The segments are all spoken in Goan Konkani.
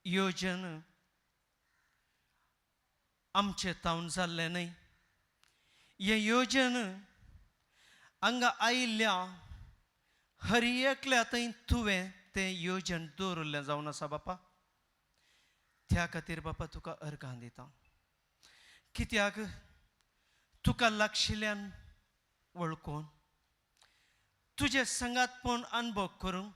योजन आमचें तावन जाल्लें न्हय. हें योजन हांगा आयिल्ल्या हर एकल्या थंय तुवें तें योजन दवरिल्लें जावन आसा बापा. त्या खातीर बापा तुका अर्गां दिता, कित्याक तुका लागशिल्ल्यान वळखून तुजें संगातपण अनुभव करूंक,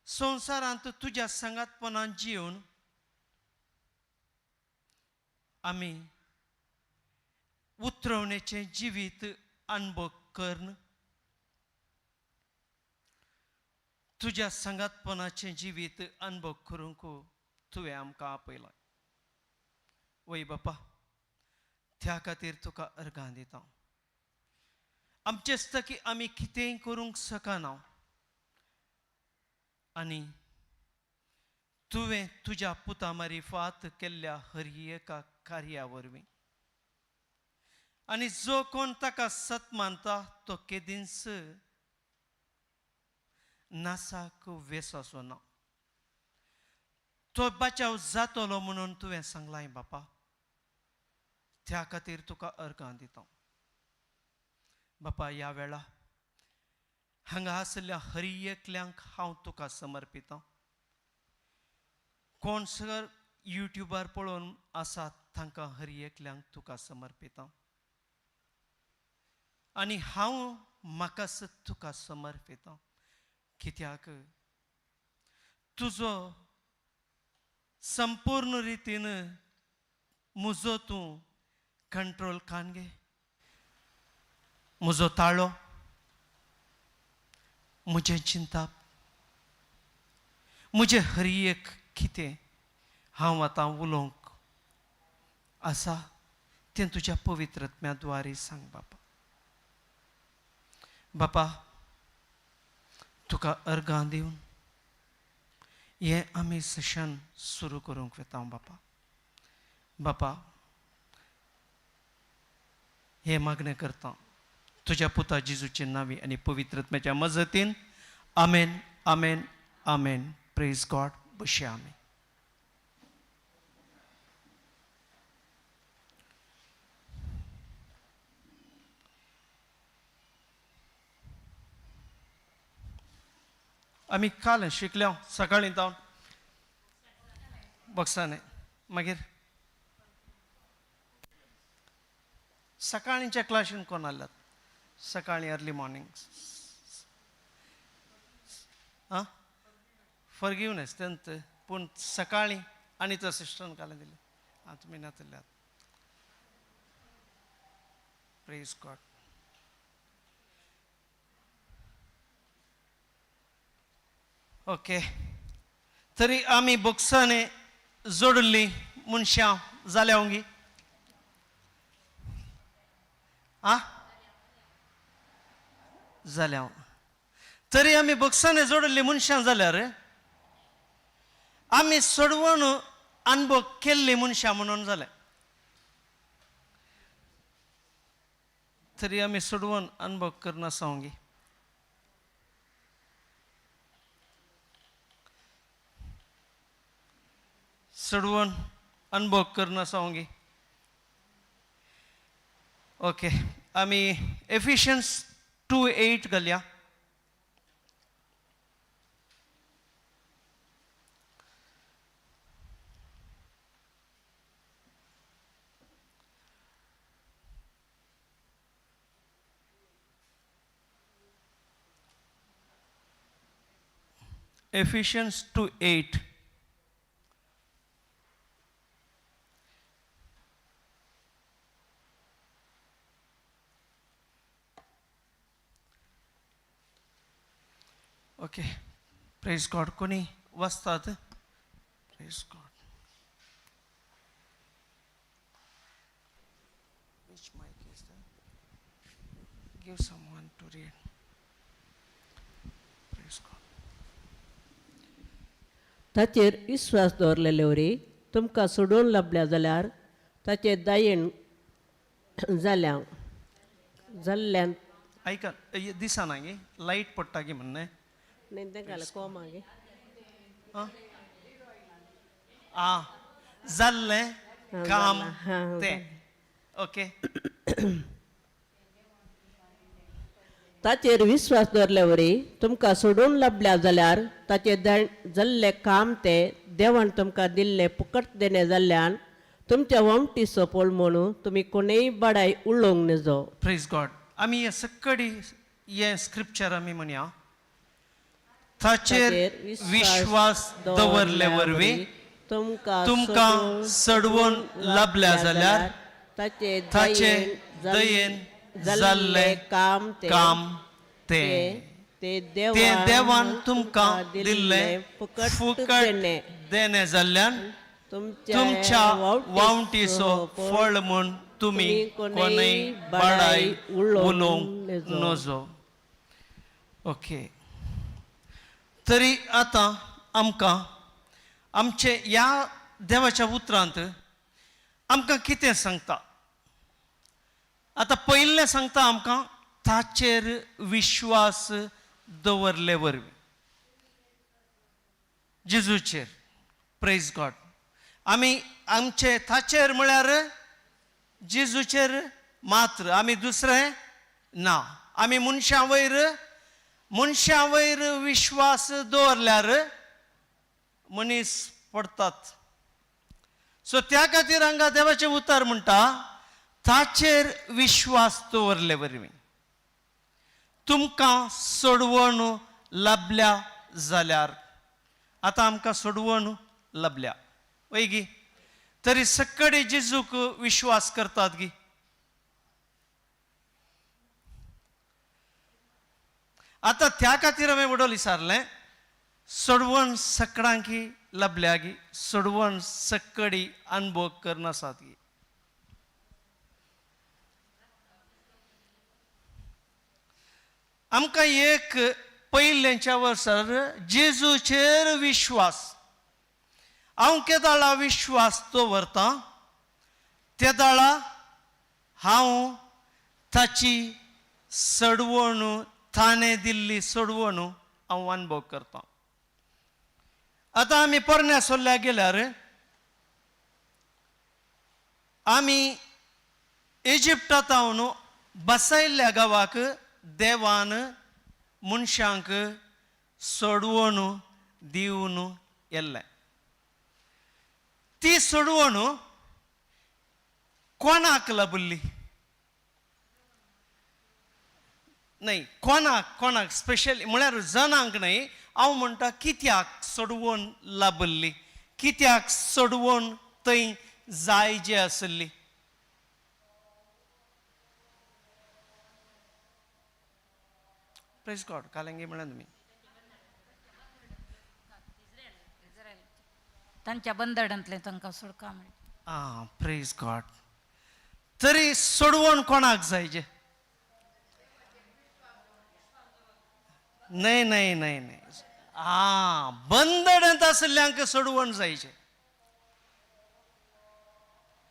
संवसारांत तुज्या संगातपणान जिवन आमी उतरवणेचें जिवीत अनुभव करून तुज्या संगातपणाचें जिवीत अनुभव करूंक तुवें आमकां आपयलां. वय बापा, त्या खातीर तुका अर्गां दिता. आमचें आसता की आमी कितेंय करूंक शकना आनी तुवें तुज्या पुता मारिफात केल्ल्या हर एका कार्या वरवीं आनी जो कोण ताका सत मानता तो केदींच नासाक वेसो ना, तो बचाव जातलो म्हणून तुवें सांगलाय बापा. त्या खातीर तुका अर्गां दिता बापा. ह्या वेळा हांगा आशिल्ल्या हर एकल्यांक हांव तुका समर्पितां. कोण सर युट्यूबार पळोवन आसात तांकां हर एकल्यांक तुका समर्पितां आनी हांव म्हाकाच तुका समर्पितां, कित्याक तुजो संपूर्ण रितीन म्हजो तूं कंट्रोल कान घे. म्हजो ताळो, म्हजें चिंताप, म्हजें हर एक कितें हांव आतां उलोवंक आसा तें तुज्या पवित्र आत्म्या द्वारे सांग बापा. बापा तुका अर्गां दिवन हें आमी सेशन सुरू करूंक वता बापा. बापा हें मागणें करता तुज्या पुता जेजूचे नांवी आनी पवित्र आत्म्याच्या मजतीन. आमेन, आमेन, आमेन. Praise God. बशया आमी. आमी काल शिकल्या सकाळीं जावन बॉक्सांनी, मागीर सकाळींच्या क्लासीन कोण आल्यात? सकाळीं अर्ली मॉर्निंग आं फॉरगिवनेस तेंत, पूण सकाळीं आनी तो सिस्टरान काल दिलें आं तुमी नातल्यात. Praise God. Okay, तरी आमी बॉक्सांनी जोडिल्लीं मनशां जाल्या गी आं जाल्या. तरी आमी बॉक्सांनी जोडिल्लीं मनशां जाल्यार आमी सोडवून अनुभव केल्लीं मनशां म्हणून जालें. तरी आमी सोडवून अनुभव करनासा गी. सोडवून अनुभव करनासा गी. ओके, आमी एफिशियन्स 2:8 घालया. Ephesians 2:8. Okay, praise God. कोणी वाचतात? Praise God. Which mic is that? Give someone to read. Praise God. ताचेर विश्वास दवरलेले वरी तुमकां सोडून लाबल्या जाल्यार ताचें दायेन जाल्या जाल्ल्यान आयका दिसना गे, लायट पडटा गे म्हणून न्ही तेंका कोमा गे. आं आ जाल्लें काम हा, तें. ओके. ताचेर विश्वास दवरले वरी तुमकां सोडून लाबल्या जाल्यार ताचें जाल्लें काम तें देवान तुमकां दिल्लें फुकट देणें जाल्ल्यान तुमच्या वमटीचो पोल म्हणून तुमी कोणेय बडाय उलोवंक नजो. प्रेज गॉड. आमी हे सक्कडी हें स्क्रिप्चर आमी म्हणया, ताचेर विश्वास दवरले वरवीं तुमकां तुमकां सडवून लाबल्या जाल्यार ताचे ताचे दयेन जाल्लें काम तें काम तें ते तें देवान तुमकां दिल्लें फुकट फुकट देणें देणें जाल्ल्यान तुमच्या वावटीचो फळ म्हूण तुमी कोणूय बडाय उलोवंक नजो. ओके. तरी आतां आमकां आमचे ह्या देवाच्या उतरांत आमकां कितें सांगता? आतां पयलें सांगता आमकां ताचेर विश्वास दवरले वरवीं, जेजूचेर. प्रेज गॉड. आमी आमचे ताचेर म्हळ्यार जेजूचेर मात्र, आमी दुसरें ना. आमी मनशां वयर विश्वास दवरल्यार मनीस पडतात. सो त्या खातीर हांगा देवाचें उतर म्हणटा, ताचेर विश्वास दवरले वरवीं तुमकां सोडवण लाबल्या जाल्यार. आतां आमकां सोडवण लाबल्या वय गी? तरी सक्कडे जेजूक विश्वास करतात गी? आतां त्या खातीर हांवें वडोल विचारलें, सोडवण सकडांकी लाबल्या गी? सोडवण सक्कडी अनुभव करनासात गी? आमकां एक पयलेंच्या वर्सार जेजूचेर विश्वास, हांव केदाळा विश्वास दवरतां तेदाळा हांव ताची सडवण, ताणें दिल्ली सोडवण हांव अनुभव करतां. आतां आमी पोरण्या सोल्ल्या गेल्यार आमी इजिप्टांत बसयल्ल्या गांवाक देवान मनशांक सोडवण दिवन येल्लें. ती सोडवण कोणाक लाबिल्ली न्हय? कोणाक कोणाक स्पेशली म्हळ्यार जनांक न्हय, हांव म्हणटा कित्याक सोडवण लाबिल्ली, कित्याक सोडवण थंय जाय जे आसली? प्रेज गॉड. कालंगी म्हणा तुमी. तांच्या बंदडांतलें तांकां सोडका मेळटा. आं, प्रेज गॉड. तरी सोडवण कोणाक जाय जे? न्हय न्हय न्हय न्हय, आं, बंदडांत आशिल्ल्यांक सोडवण जायचे.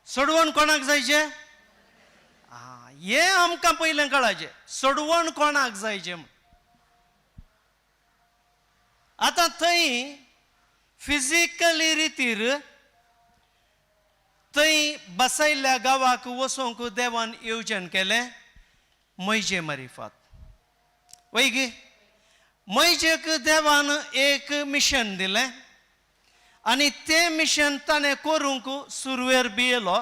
सोडवण कोणाक जायचे? आं, हें आमकां पयलें कळाचें, सोडवण कोणाक जायचें म्हूण. आतां थंय फिजिकली रितीर थंय बसयल्ल्या गांवाक वचोंक देवान येवजण केलें मैजे मारिफात, वय गी? मैजेक देवान एक मिशन दिलें आनी तें मिशन ताणें करूंक सुरवेर भियेलो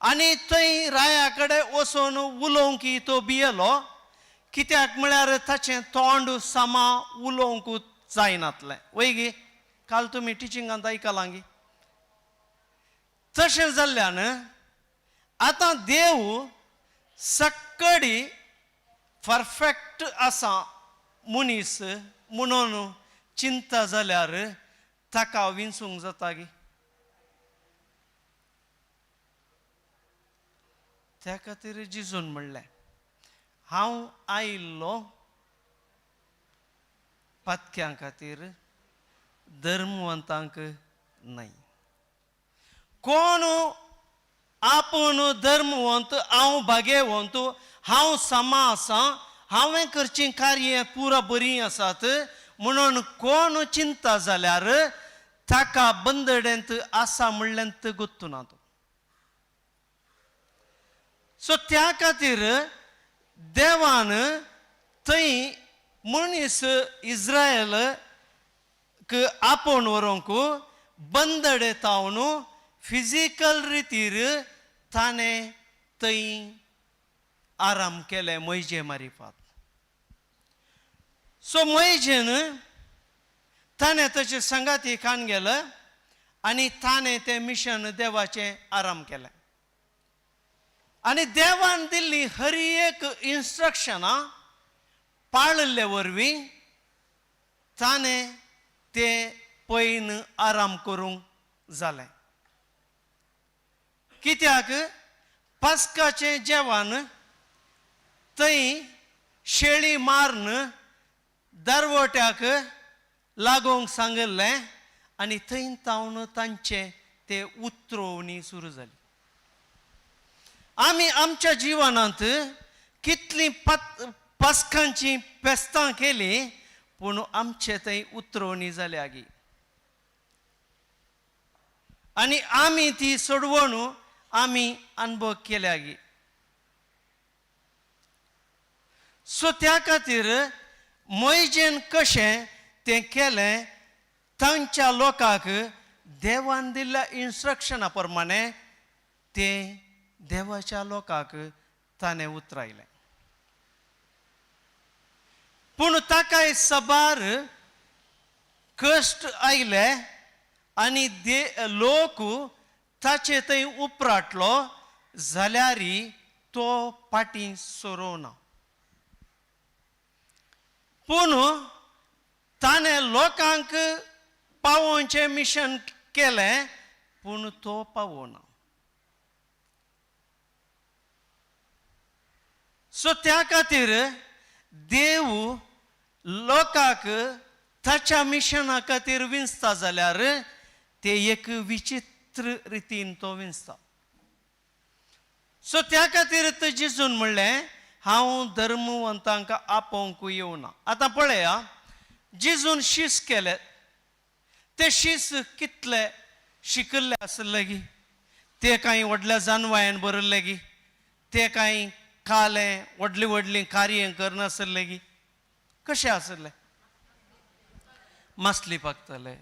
आनी थंय राया कडेन वचून उलोवंक तो भियेलो. कित्याक म्हळ्यार ताचें तोंड सामा उलोवंक जायनातलें, वय गी? काल तुमी टिचिंगांत आयकलां गी? तशें जाल्ल्यान आतां देव सक्कडी परफेक्ट आसा मनीस म्हणून चिंता जाल्यार ताका विंचूंक जाता गी? त्या खातीर जिजून म्हणलें, हांव आयिल्लो पातक्यां खातीर, धर्मवंतांक न्हय. कोण आपूण धर्मवंत, हांव भागेवंत, हांव समा आसा, हांवें करचीं कार्यां पुरा बरीं आसात म्हणून कोण चिंता जाल्यार ताका बंदडेंत आसा म्हणल्यान गोत्तू ना तो. सो त्या खातीर देवान थंय मनीस इस्रायल आपोवन व्हरूंक बंदडे तावन फिजिकल रितीर ताणें थंय आराम केले मोयजे मारिफात. सो मोयजेन ताणें ताचे संगाती खान गेले आनी ताणें तें मिशन देवाचें आराम केलें. आनी देवान दिल्ली हर एक इन्स्ट्रक्शनां पाळिल्ले वरवीं ताणें तें पयन आराम करूंक जालें. कित्याक पास्काचें जेवण थंय शेळी मारून दरवट्याक लागोवंक सांगिल्लें आनी थंय तावन तांचें ते उतरोवणी सुरू जाली. आमी आमच्या जिवनांत कितलीं पास्कांची फेस्तां केलीं पूण आमचे थंय उतरोवणी जाल्या गी आनी आमी ती सोडवण आमी अनुभव केल्या गी. सो त्या खातीर मोयजेन कशें तें केलें तांच्या लोकांक देवान दिल्ल्या इन्स्ट्रक्शना प्रमाणे तें देवाच्या लोकांक ताणें उतरायलें. पूण ताकाय सबार कश्ट आयले आनी लोक ताचे थंय उपराटलो जाल्यार तो फाटीं सरोना. पूण ताणें लोकांक पावोवचें मिशन केलें पूण तो पावोना. सो त्या खातीर देव लोकांक ताच्या मिशना खातीर विंचता जाल्यार ते एक विचित्र रितीन तो विंचता. सो त्या खातीर तो जेजून म्हणलें हांव धर्मवंतांक आपोवंक येवना. आतां पळया जेजून शीस केले ते शीस कितले शिकल्ले आसले गी, ते कांय व्हडल्या जानवायन बरयल्ले गी, ते कांय काले व्हडली व्हडली कार्य करनासले गी, कशें आसले मासली पाकताले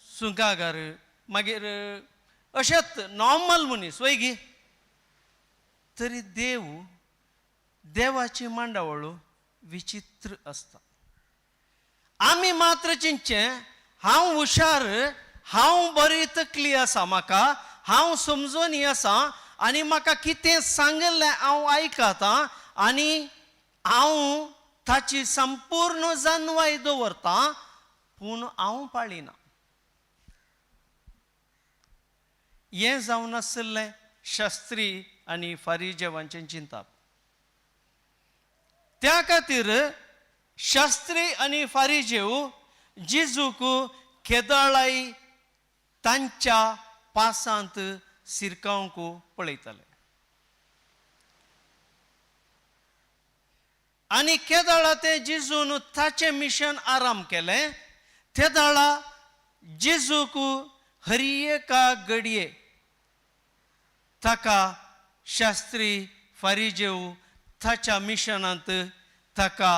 सुंकागार मागीर अशेंच नॉर्मल मनीस वय गी. तरी देव देवाची मांडावळ विचित्र आसता. आमी मात्र चिंतचें हांव हुशार, हांव बरी तकली आसा म्हाका, हांव समजोनी आसा आनी म्हाका कितें सांगिल्लें हांव आयकतां आनी हांव ताची संपूर्ण जानवाय दवरतां पूण हांव पाळिना. हें जावन आशिल्लें शास्त्री आनी फारीजेवांचें चिंताप. त्या खातीर शास्त्री आनी फारीजेव जेजूक केदळाय तांच्या पासांत सिरकावंक पळयताले आनी केदळा ते जेजून ताचें मिशन आराम केलें तेदळा जेजूक हर एका घडये ताका शास्त्री फारीजेव ताच्या मिशनांत ताका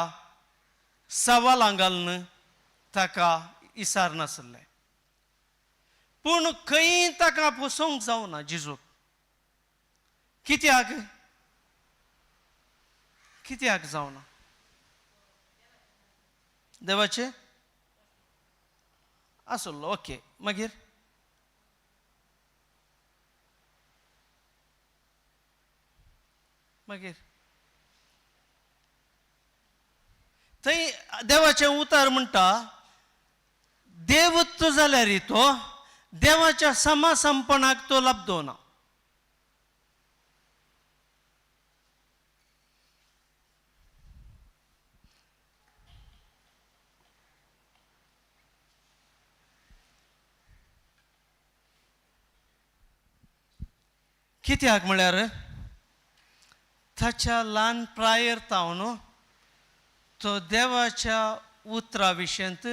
सवालां घालून ताका इसार नासलें. पूण खंय ताका पोसोवंक जावना जेजूक. कित्याक कित्याक जावना? देवाचें आसलो ओके. मागीर मागीर थंय देवाचें उतार म्हणटा देवत्व जाल्यार तो देवाच्या समासंपणाक तो लाबदोना. कित्याक म्हळ्यार ताच्या ल्हान प्रायर तावन तो देवाच्या उतरा विशयांत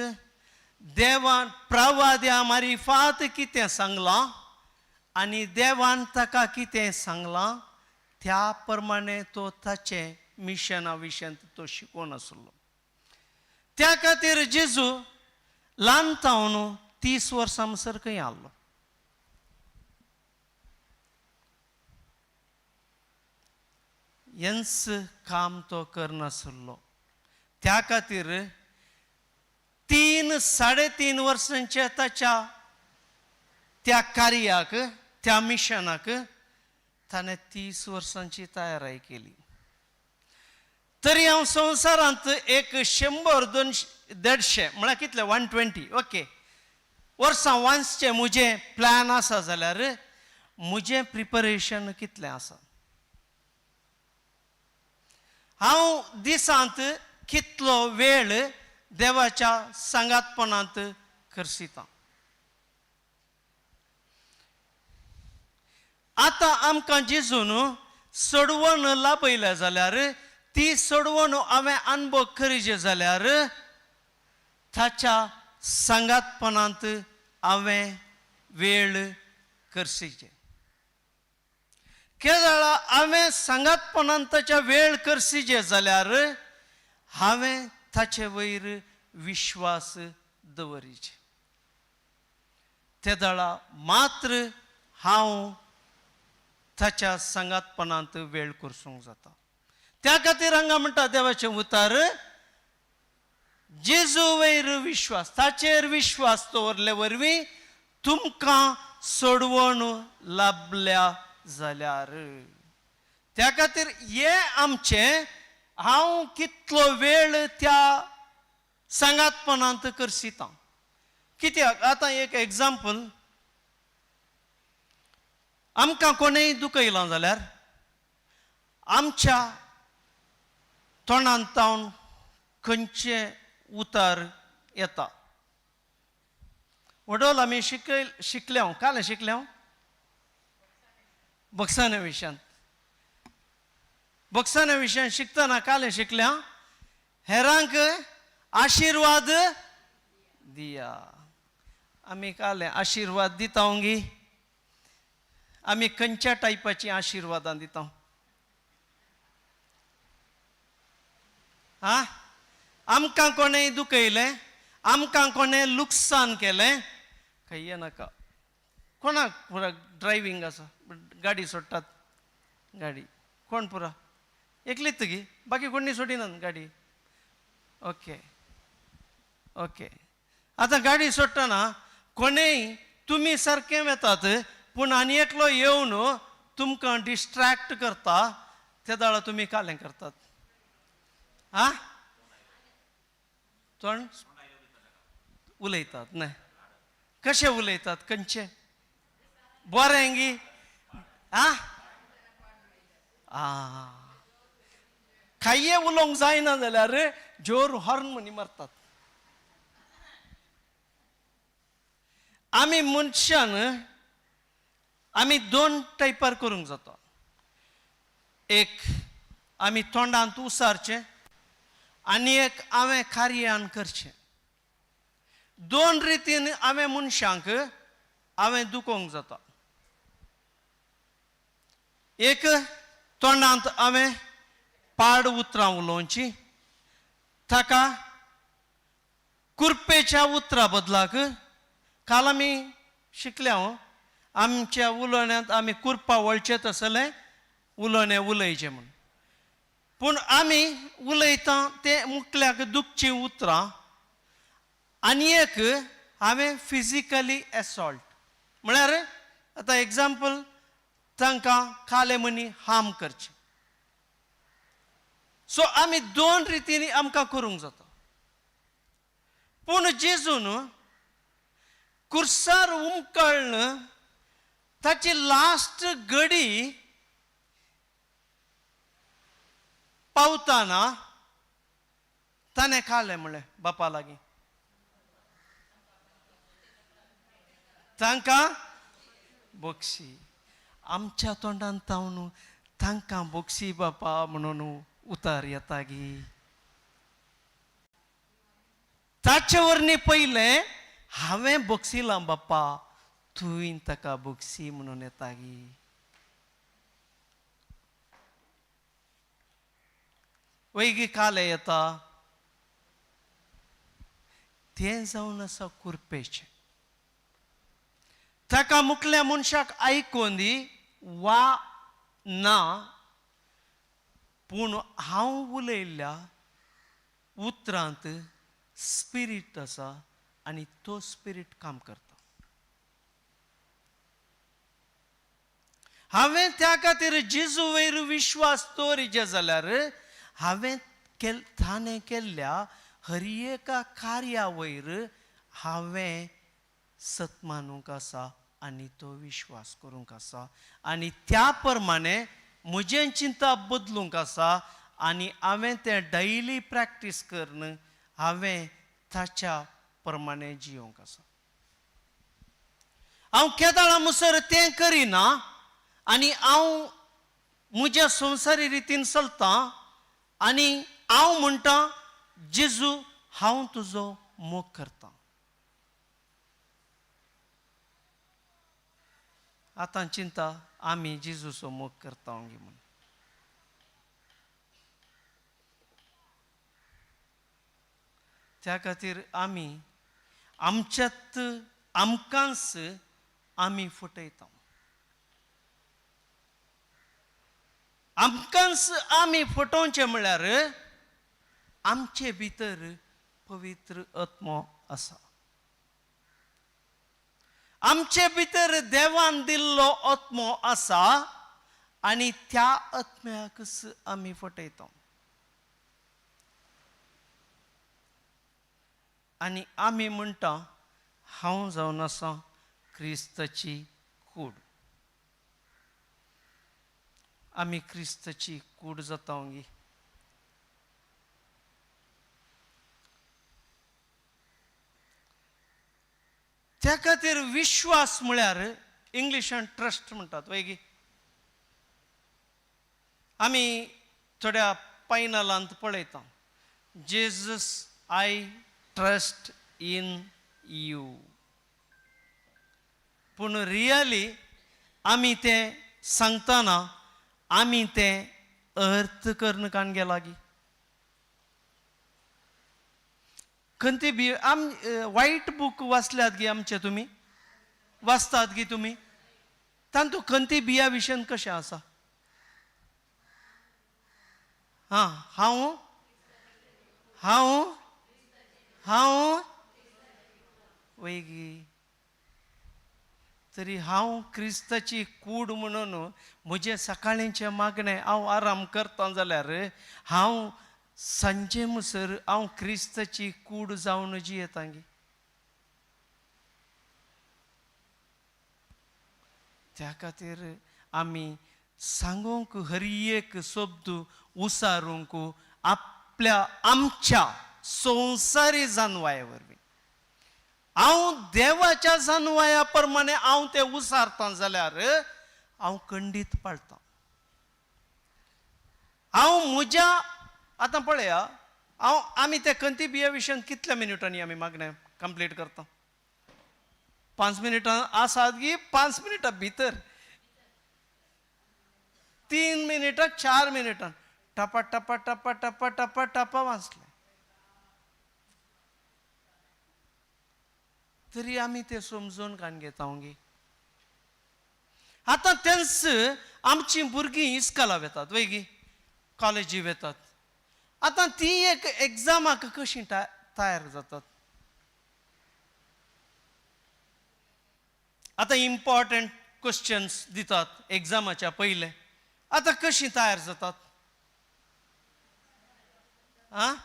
देवान प्रवाद्या मारिफात कितें सांगलां आनी देवान ताका कितें सांगलां त्या प्रमाणे तो ताचें मिशना विशयांत तो शिकोवन आसलो. त्या खातीर जेजू ल्हान तावन 30 वर्सां म्हणसर खंय आसलो. हेंच काम तो करनासलो. त्या खातीर 3 3.5 वर्सांच्या ताच्या त्या कार्याक, त्या मिशनाक ताणें 30 वर्सांची तयारी केली. तरी हांव संवसारांत एक 100 200 150 म्हळ्यार कितले 120 ओके वर्सां वाचचें म्हजें प्लॅन आसा जाल्यार म्हजें प्रिपरेशन कितलें आसा, हांव दिसांत कितलो वेळ देवाच्या सांगातपणांत खर्चितां. आतां आमकां जेजून सोडवण लाभयल्या जाल्यार ती सोडवण हांवें अनुभव करीजे जाल्यार ताच्या सांगातपणांत हांवें वेळ करसीचे. केदळा हांवें सांगातपणांत ताच्या वेळ करसीचे जाल्यार हांवें ताचे वयर विश्वास दवरीचे. तेदळा मात्र हांव ताच्या सांगातपणांत वेळ करसूंक जाता. त्या खातीर हांगा म्हणटा देवाचें उतार, जेजू वयर विश्वास, ताचेर विश्वास दवरले वरवीं तुमकां सोडवण लाभल्या जाल्यार. त्या खातीर हें आमचें हांव कितलो वेळ त्या सांगातपणांत करसितां. कित्याक आतां एक एग्जाम्पल, आमकां कोणेय दुखयलां जाल्यार आमच्या तोंडांत तावन खंयचें उतार येता. वडोल आमी शिकल्या, काल शिकल्या बक्साना विशयांत, बक्साना विशयांत शिकतना काल शिकल्या हेरांक आशिर्वाद दिया. आमी काल आशिर्वाद दिता गी, आमी खंयच्या टायपाचीं आशिर्वादां दिता? आं, आमकां कोणें दुखयलें, आमकां कोणें लुकसाण केलें, खंय नाका. कोणाक पुरा ड्रायव्हींग आसा, गाडी सोडटात, गाडी कोण पुरा एकलीच गी, बाकी कोणी सोडिनात गाडी. ओके ओके, आतां गाडी सोडटना कोणेय तुमी सारकें वेतात, पूण आनी एकलो येवन तुमकां डिस्ट्रॅक्ट करता, ते दाळा तुमी कालें करतात. आं, तोंड उलयतात न्हय, कशें उलयतात, खंयचें बरें गी? आं आं, खाय्ये उलोवंक जायना जाल्यार जोर हॉर्न म्हणी मारतात. आमी मनशान आमी दोन टायपार करूंक जाता. एक आमी तोंडांत उसारचें आनी एक हांवें कार्यान करचें. दोन रितीन हांवें मनशांक हांवें दुखोवंक जाता. एक तोंडांत हांवें पाड उतरां उलोवची, ताका कुरपेच्या उतरा बदलाक काल आमी शिकल्या आमच्या उलोवण्यांत आमी कुरपा वळचें तसलें उलोवणें उलयचें म्हूण. पूण आमी उलयता तें मुखल्याक दुखचीं उतरां. आनी एक हांवें फिजिकली एसॉल्ट म्हळ्यार आतां एग्जाम्पल तांकां काले मनी हार्म करचें. सो आमी दोन रितींनी आमकां करूंक जाता. पूण जेजून कुर्सार उमकळ्ळ ताची लास्ट घडी पावतना ताणें काडलें म्हणलें बापा लागीं, तांकां बक्षी. आमच्या तोंडान तावन तांकां बक्षी बापा म्हणून उतार येता गी. ताचे वरनी पयलें हांवें बक्षिलां बाप्पा, तुवें ताका बक्षी म्हणून येता गी. वैगी काले येता तें जावन आसा कुरपेचें. ताका मुखल्या मनशाक आयकोन दी वा ना, पूण हांव उलयल्ल्या उतरांत स्पिरीट आसा आनी तो स्पिरीट काम करता. हांवें त्या खातीर जेजू वयर विश्वास दवरिजे जाल्यार हांवें ताणें केल्ल्या हर एका कार्या वयर हांवें सत मानूंक आसा आनी तो विश्वास करूंक आसा आनी त्या प्रमाणे म्हजें चिंता बदलूंक आसा आनी हांवें तें डैली प्रॅक्टीस करून हांवें ताच्या प्रमाणे जियोंक आसा. हांव केदाळा मुसर तें करिना आनी हांव म्हज्या संवसारी रितीन चलतां आनी हांव म्हणटा जेजू हांव तुजो मोग करतां. आतां चिंता आमी जेजूचो मोग करता म्हूण. त्या खातीर आमी आमच्यात आमकांच आमी फटयता. आमकांच आमी फटोवचें म्हळ्यार आमचे भितर पवित्र आत्मो आसा. आमचे भितर देवान दिल्लो आत्मो आसा आनी त्या आत्म्याकच आमी फटयता. आनी आमी म्हणटा हांव जावन आसा क्रिस्ताची कूड. आमी क्रिस्ताची कूड जाता गी. त्या खातीर विश्वास म्हळ्यार इंग्लिशान ट्रस्ट म्हणटात वय गी. आमी थोड्या पायनलांत पळयता, Jesus I trust in you. पूण रियली आमी तें सांगतना आमी तें अर्थ करून काण गेला गी. खंय बी आम वायट बूक वाचल्यात गी आमचे, तुमी वाचतात गी तुमी, तातूंत खंती बिया विशयन कशें आसा? हां, हांव हांव हांव वय गी. तरी हांव क्रिस्ताची कूड म्हणून म्हजें सकाळींचें मागणें हांव आराम करता जाल्यार हांव सांजे मुसर हांव क्रिस्ताची कूड जावन जियेता गी. त्या खातीर आमी सांगूंक हर एक शब्द उसारूंक आपल्या आमच्या संवसारी जानवाये वरवीं हांव देवाच्या जानवाया प्रमाणे हांव तें उसारता जाल्यार हांव खंडीत पाळटां. हांव म्हज्या आतां पळया हांव आमी ते खंती बिया विशयान कितल्या मिनटांनी आमी मागणें कंप्लीट करता? 5 मिनटां आसात गी? 5 मिनटां भितर, 3 मिनटां 4 मिनटां टपा टपा टपा टपा टपा टपा वाचलें तरी आमी तें समजून काण घेता गी. आतां तेंच आमचीं भुरगीं इस्कॉला वेतात वय गी, कॉलेजी वेतात. आतां ती एक एग्जामाक कशीं तयार जातात? आतां इम्पॉर्टंट क्वेश्चन्स दितात एग्जामाच्या पयले, आतां कशीं तयार जातात? आं,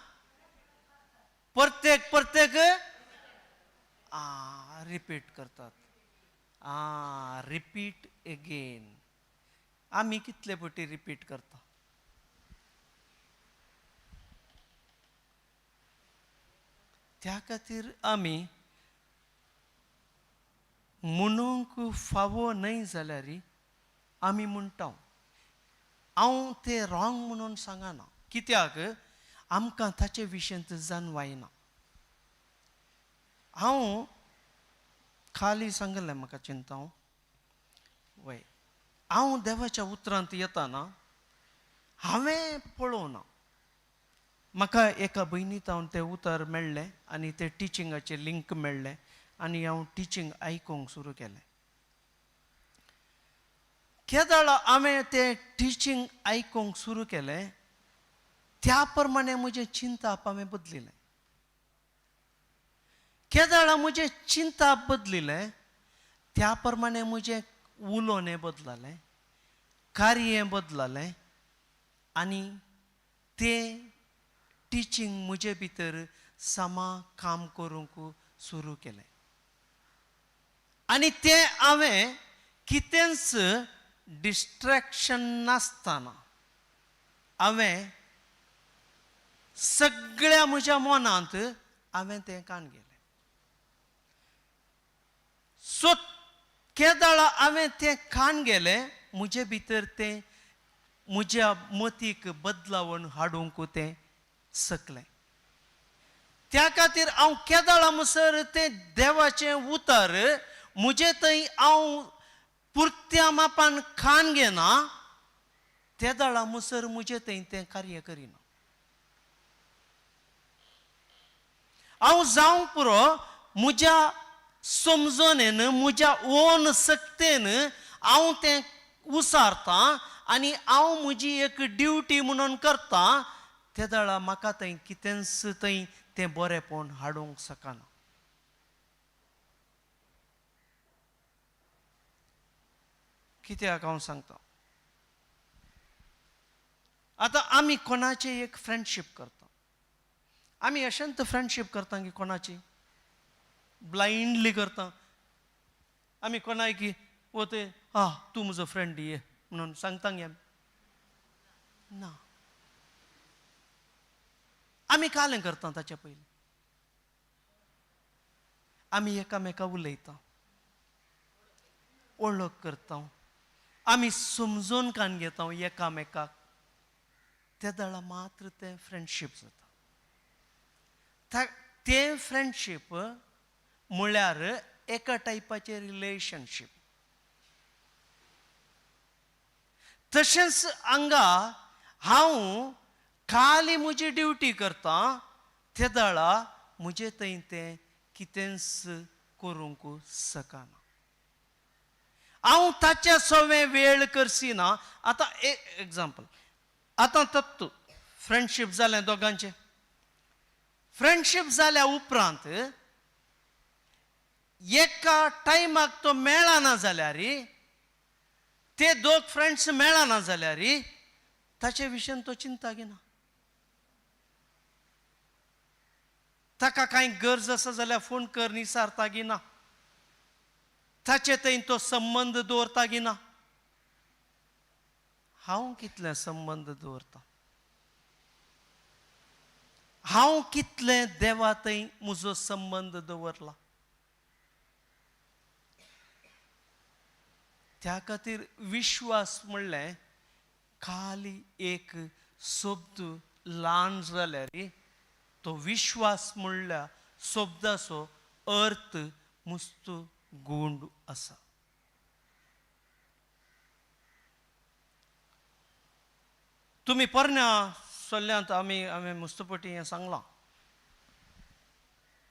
प्रत्येक प्रत्येक रिपीट करतात. Repeat again. आमी कितले फावटी रिपीट करता? त्या खातीर आमी म्हणूंक फावो न्हय जाल्यार आमी म्हणटा. हांव तें रॉंग म्हणून सांगना, कित्याक आमकां ताचे विशयांत जाणवायना. हांव खाली सांगलें म्हाका चिंता हांव वय हांव देवाच्या उतरांत येताना हांवें पळोवना, म्हाका एका भयणी तावन तें उतर मेळ्ळें आनी तें टिचिंगाचें लिंक मेळ्ळें आनी हांव टिचींग आयकूंक सुरू केलें. केदळ हांवें तें टिचींग आयकूंक सुरू केलें त्या प्रमाणे म्हजें चिंताप हांवें बदलिलें. केदळ म्हजें चिंताप बदलिलें त्या प्रमाणे म्हजें उलोवणें बदललें, कार्य बदललें आनी तें टिचींग म्हजे भितर समा काम करूंक सुरू केलें. आनी तें हांवें कितेंच डिस्ट्रेक्शन नासतना हांवें सगळ्या म्हज्या मनांत हांवें तें कान गेलें. सो केदळा हांवें तें कान गेलें म्हजे भितर तें म्हज्या मतीक बदलावण हाडूंक तें सकलें. त्या खातीर हांव केदळा मुसर तें देवाचें उतर म्हजे थंय हांव पुरत्या मापान खान घेना तेदळा मुसर म्हजे थंय तें कार्य करिना. हांव जावंक पुरो म्हज्या समजणेन म्हज्या ओन सक्तेन हांव तें उसारतां आनी हांव म्हजी एक ड्युटी म्हणून करतां तेदळा म्हाका थंय कितेंच थंय तें बरेंपण हाडूंक शकना. कित्याक हांव सांगता, आतां आमी कोणाची एक फ्रेंडशीप करता, आमी अशेंच फ्रेंडशीप करता की कोणाची ब्लायंडली करता. आमी कोणाय की वो ते आं तूं म्हजो फ्रेंड ये म्हणून सांगता गे आमी ना, आमी कालें करता. ताच्या पयलीं आमी एकामेका उलयता, वळख करता, आमी समजून कान घेता एकामेकाक. तेदळा मात्र तें फ्रेंडशीप जाता. तें फ्रेंडशीप म्हळ्यार एका टायपाचें रिलेशनशीप. तशेंच हांगा हांव खाली म्हजी ड्युटी करता तेदळा म्हजे थंय तें कितेंच करूंक शकना. हांव ताच्या सवें वेळ करसिना. आतां एक एग्जाम्पल, आतां तत्व फ्रेंडशीप जालें दोगांचें. फ्रेंडशीप जाल्या उपरांत एका टायमाक तो मेळना जाल्यार, ते दोग फ्रेंड्स मेळना जाल्यार ताचे विशयान तो चिंता घेना. ताका कांय गरज आसा जाल्यार फोन कर निसारता घेना, ताचे थंय तो संबंद दवरता घेना. हांव कितले संबंद दवरता, हांव कितले देवा थंय म्हजो संबंद दवरला. त्या खातीर विश्वास म्हणलें खाली एक शब्द ल्हान जाल्यार तो विश्वास म्हणल्यार शब्दाचो अर्थ मुस्त गूंड आसा. तुमी पोरण्या सल्ल्यांत आमी हांवें मुस्तपटी हें सांगलां,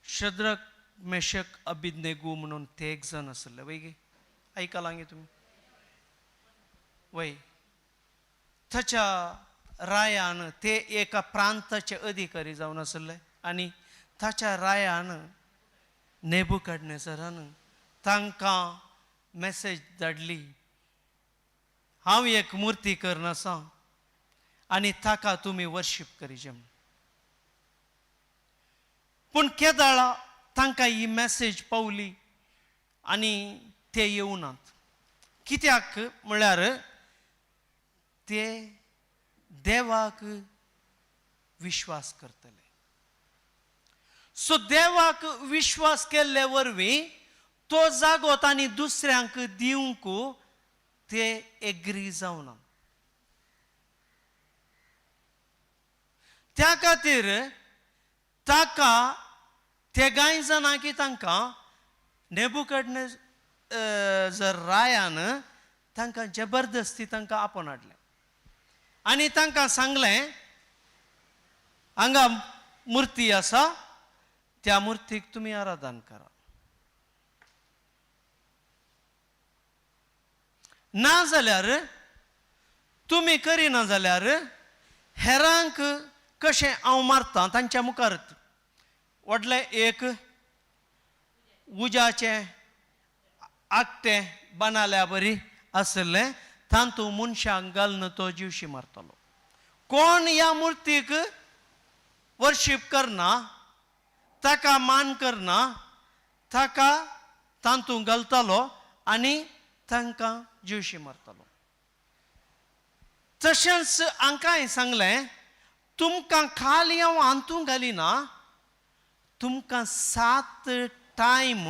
शद्रक मेशक अबिदनेगू म्हणून ते एक जाण आसले वय गे, आयकलां गे तुमी वय. ताच्या रायान ते एका प्रांताचे अधिकारी जावन आसले आनी ताच्या रायान नेबुकडनेझरान तांकां मॅसेज धाडली, हांव एक मुर्ती करून आसा आनी ताका तुमी वर्शीप करीजे म्हूण. पूण केदळा तांकां ही मॅसेज पावली आनी ते येवनात. कित्याक म्हळ्यार ते देवाक विश्वास करतले. सो देवाक विश्वास केल्ले वरवीं तो जागो तांणी दुसऱ्यांक दिवंक ते एग्री जावना. त्या खातीर ताका ते कांय जाणां की तांकां नेबुकडने जर रायान तांकां जबरदस्ती तांकां आपोवन हाडलें आनी तांकां सांगलें, हांगा मुर्ती आसा, त्या मुर्तीक तुमी आराधन करा, ना जाल्यार तुमी करिना जाल्यार हेरांक कशें हांव मारता तांच्या मुखार व्हडलें एक उज्याचें आकटें बानाल्या बरी आशिल्लें, तातूंत मनशांक घालून तो जिवशी मारतलो. कोण ह्या मुर्तीक वर्शीप करना, ताका मान करना, ताका तातूंत घालतलो आनी तांकां जिवशी मारतलो. तशेंच हांकां हांवें सांगलें, तुमकां खाली हांव हातूंत घालिना, तुमकां 7 टायम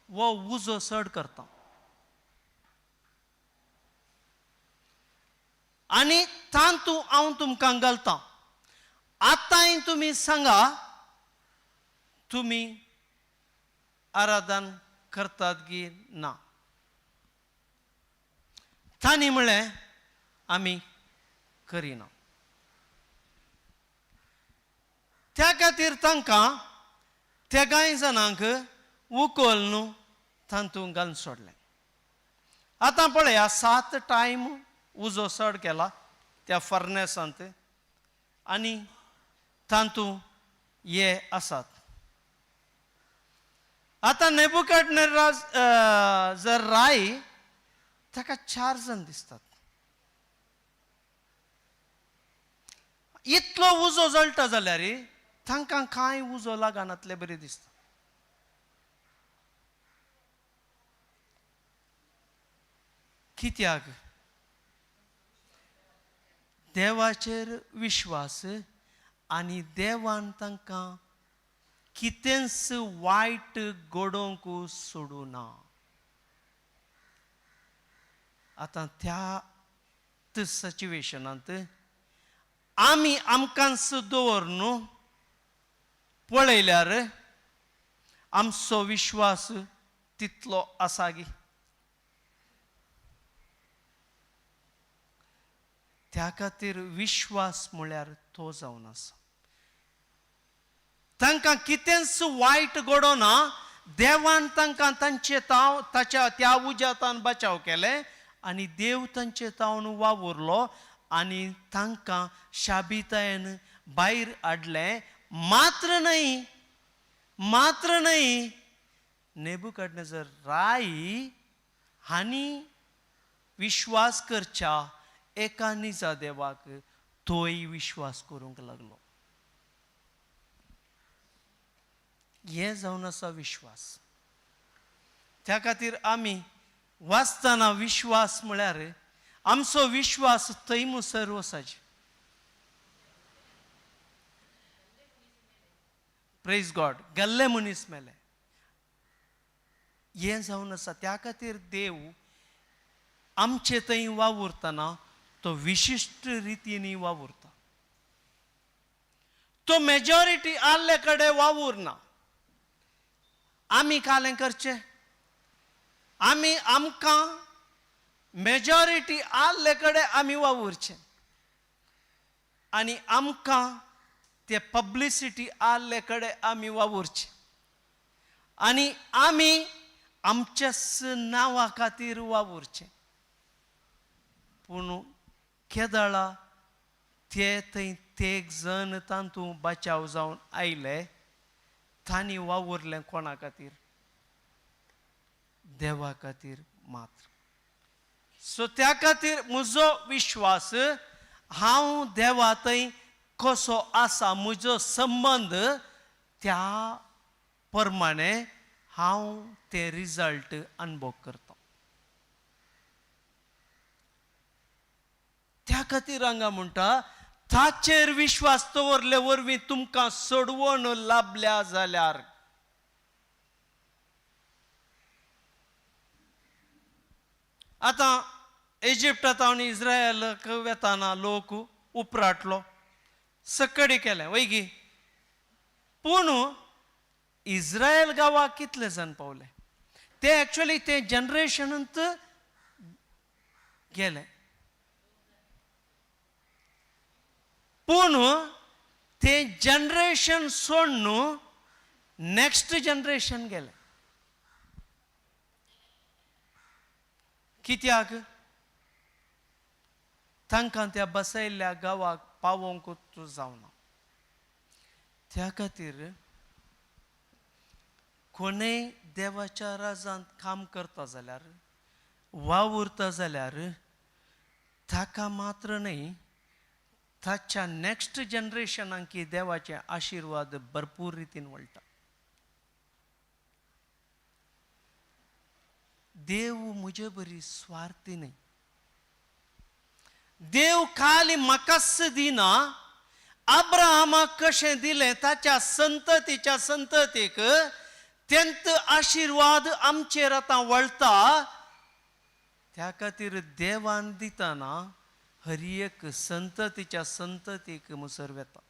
हो उजो चड करता आनी तातूंत हांव तुमकां घालतां. आतांय तुमी सांगा, तुमी आराधन करतात की ना? तांणी म्हणलें, आमी करिना. त्या खातीर तांकां त्या कांय जाणांक उखल तातूंत घालून सोडलें. आतां पळया, 7 टायम उजो चड केला त्या फर्नेसांत आनी तातूंत हे आसात. आतां नेबुकदनेझर जर राय ताका 4 जाण दिसतात. इतलो उजो जळटा जाल्यार तांकां कांय उजो लागनातले बरें दिसता. कित्याक? देवाचेर विश्वास आनी देवान तांकां कितेंच वायट घडोवंक सोडूं ना. आतां त्या सिच्युएशनांत आमी आमकांच दवर पळयल्यार आमचो विश्वास तितलो आसा गी? त्या खातीर विश्वास म्हळ्यार तो जावन आसा. तांकां कितेंच वायट घडोना, देवान तांकां तांचे ताव ताच्या त्या उज्यातान बचाव केले आनी देव तांचे तावन वावुरलो आनी तांकां शाबितायेन भायर हाडलें. मात्र न्हय, मात्र न्हय, नेबुकदनेझर राय हांणी विश्वास करच्या एका निजा देवाक तोय विश्वास करूंक लागलो. हें जावन आसा विश्वास. त्या खातीर आमी वाचतना विश्वास म्हळ्यार आमचो विश्वास थंय वचाची. प्रेज गॉड, गेल्ले मनीस मेले, हें जावन आसा. त्या खातीर देव आमचे थंय वावुरतना तो विशिश्ट रितींनी वावुरता. तो मेजॉरिटी आहले कडेन वावुरना. आमी कालें करचें, आमी आमकां मेजॉरिटी आहले कडेन आमी वावुरचें आनी आमकां ते पब्लिसिटी आहले कडेन आमी वावुरचें आनी आमी आमच्याच नांवा खातीर वावुरचें. पूण केदळा ते थंय तेग जण तातूंत बचाव जावन आयले, तांणी वावुरलें कोणा खातीर? देवा खातीर मात्र. सो त्या खातीर म्हजो विश्वास हांव देवा थंय कसो आसा, म्हजो संबंद त्या प्रमाणे हांव ते रिजल्ट अनुभव करता. त्या खातीर हांगा म्हणटा, ताचेर विश्वास दवरले वरवीं तुमकां सोडवण लाभल्या जाल्यार. आतां इजिप्टांत आनी इस्रायलाक वेताना लोक उपराटलो, सकडी केलें वयगी. पूण इस्रायल गांवाक कितले जाण पावले? ते एक्चुअली ते जनरेशनंत गेले. पूण ते जनरेशन सोडून नेक्स्ट जनरेशन गेले. कित्याक? तांकां त्या बसयल्ल्या गांवाक पावोवंकूच जावना. त्या खातीर कोणूय देवाच्या राजांत काम करता जाल्यार, वावुरता जाल्यार, ताका मात्र न्हय, ताच्या नेक्स्ट जनरेशनांकी देवाचे आशिर्वाद भरपूर रितीन वळटा. देव म्हजे बरी स्वार्थी न्हय. देव खाली म्हाकाच दिना. अब्राहमाक कशें दिलें ताच्या संततीच्या संततीक, तेंत आशिर्वाद आमचेर आतां वळटा. त्या खातीर देवान दितना हर एक संततीच्या संततीक मुसर वेता.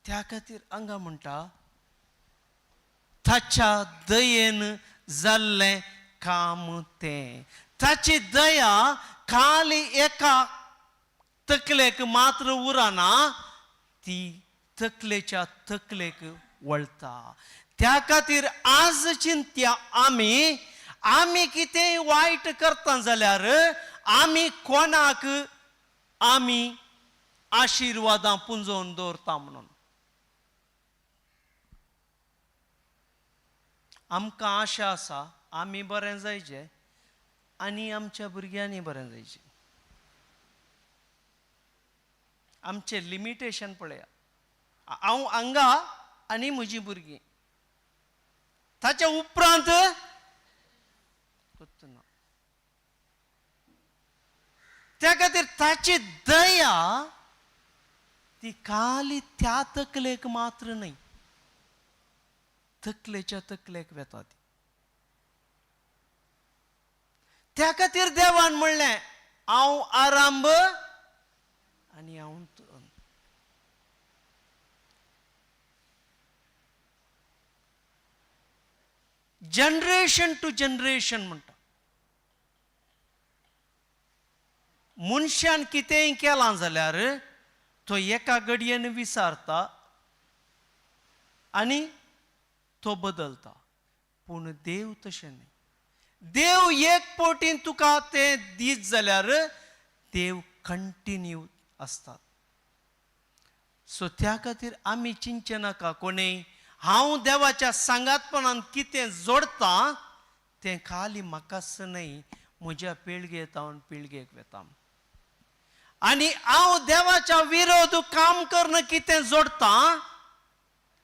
त्या खातीर हांगा म्हणटा ताच्या दयेन जाल्लें काम तें. ताची दया खाली एका तकलेक मात्र उरना, ती तकलेच्या तकलेक वळटा. त्या खातीर आज चिंत्या आमी आमी कितेंय वायट करता जाल्यार आमी कोणाक आमी आशिर्वादां पुंजोवन दवरता म्हणून आमकां आशा आसा आमी बरें जायचें आनी आमच्या भुरग्यांनी बरें जायचें. आमचें लिमिटेशन पळया, हांव हांगा आनी म्हजीं भुरगीं, ताच्या उपरांत ना. त्या खातीर ताची दया ती खाली त्या तकलेक मात्र न्हय, तकलेच्या तकलेक वेता ती. त्या खातीर देवान म्हणलें हांव आरंभ आनी हांव अंत. जनरेशन टू जनरेशन म्हणटा. मनशान कितेंय केलां जाल्यार तो एका घडयेन विसारता आनी तो बदलता, पूण देव तशें न्हय. देव एक पटीन तुका तें दीत जाल्यार देव कंटिन्यू आसतात. सो त्या खातीर आमी चिंतचें नाका कोणूय हांव देवाच्या सांगातपणान कितें जोडटा तें खाली म्हाकाच न्हय, म्हज्या पिळगे तावन पिळगेक वेता. आनी हांव देवाच्या विरोध काम करून कितें जोडटा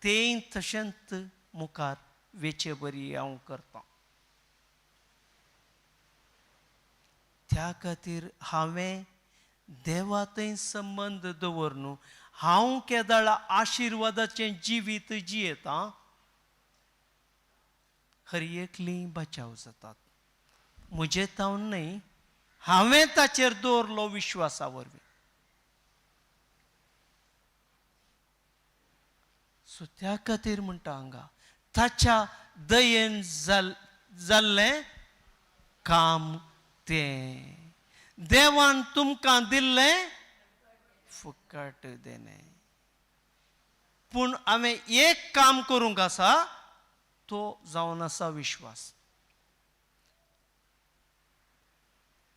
तें तशेंच मुखार वेचे बरी हांव करतां. त्या खातीर हांवें देवा थंय संबंद दवरनु हांव केदळा आशिर्वादाचें जिवीत जियेतां, हर एकली बचाव जातात म्हजे तावन न्हय, हांवें ताचेर दवरलो विश्वासा वरवीं. सो त्या खातीर म्हणटा हांगा ताच्या दयेन जाल्लें काम तें. देवान तुमकां दिल्लें फुकट देणें. पूण हांवें एक काम करूंक आसा, तो जावन आसा विश्वास.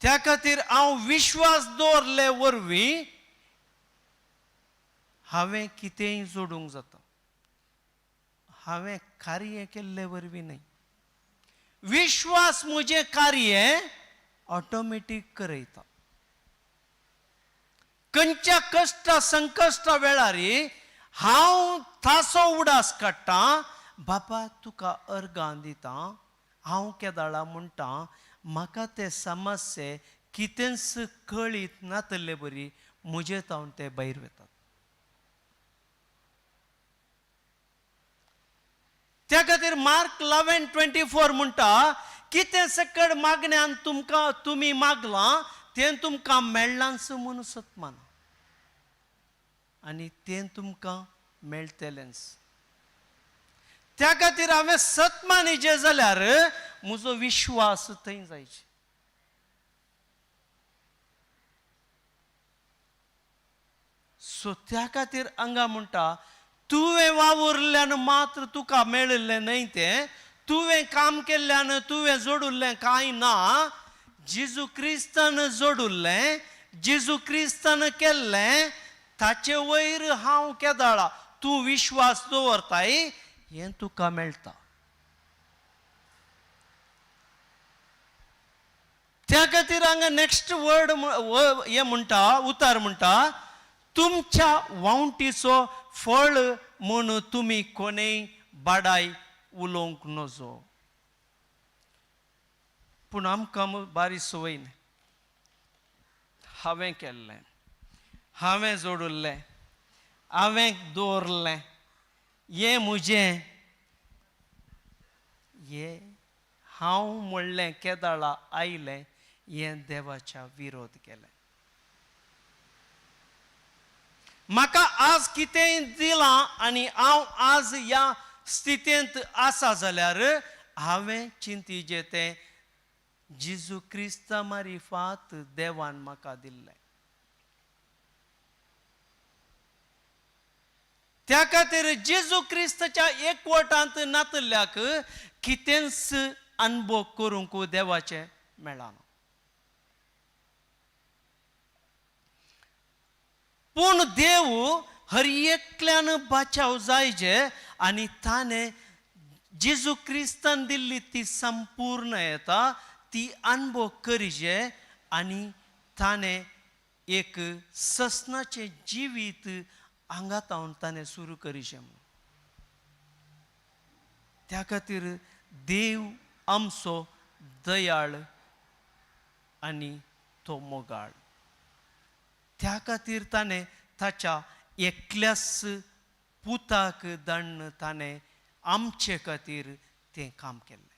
त्या खातीर हांव विश्वास दवरले वरवीं हांवें कितेंय जोडूंक जाता, हांवें कार्य केल्ले वरवीं न्हय. विश्वास म्हजें कार्य ऑटोमॅटीक करयता. खंयच्या कश्टा संकश्टा वेळार हांव ताचो उडास काडटा, बाबा तुका अर्गां दिता, हांव केदाळा म्हणटा म्हाका ते समस्ये कितेंच कळीत नातल्ले बरी म्हजे तावन ते भायर वतात. त्या खातीर मार्क 11:24 म्हणटा कितें सकड मागण्यान तुमकां तुमी मागलां तें तुमकां मेळ्ळांच म्हणून सतमाना. आनी तें तुमकां मेळटलेंच. त्या खातीर हांवें सत मानिचें जाल्यार म्हजो विश्वास थंय जायचे. सो त्या खातीर हांगा म्हणटा, तुवें वावुरल्यान मात्र तुका मेळिल्लें न्हय तें, तुवें काम केल्ल्यान तुवें जोडिल्लें कांय ना, जेजू क्रिस्तान जोडिल्लें, जेजू क्रिस्तान केल्लें, ताचे वयर हांव केदाळा तूं विश्वास दवरताय हें तुका मेळटा. त्या खातीर हांगा नॅक्स्ट वर्ड हें म्हणटा, उतार म्हणटा, तुमच्या वावटीचो फळ म्हूण तुमी कोणेय बाडाय उलोवंक नजो. पूण आमकां बारी संवय न्ही, हांवें केल्लें, हांवें जोडिल्लें, हांवें दवरलें, हें म्हजें, हें हांव म्हणलें केदाळा आयलें, हें देवाच्या विरोध केलें. म्हाका आज कितेंय दिलां आनी हांव आज ह्या स्थितींत आसा जाल्यार हांवें चिंतिचें तें जेजू क्रिस्ता मारिफात देवान म्हाका दिल्लें. त्या खातीर जेजू क्रिस्ताच्या एकवटांत नातल्याक कितेंच अनुभव करूंक देवाचें मेळना. पूण देव हर एकल्यान बाचाव जायचे आनी ताणें जेजू क्रिस्तान दिल्ली ती संपूर्ण येता ती अनुभव करिजे आनी ताणें एक ससनाचें जिवीत आंगातावन ताणें सुरू करिचें म्हणून. त्या खातीर देव आमचो दयाळ आनी तो मोगाळ. त्या खातीर ताणें ताच्या एकल्याच पुताक दण्ण ताणें आमचे खातीर तें काम केल्लें.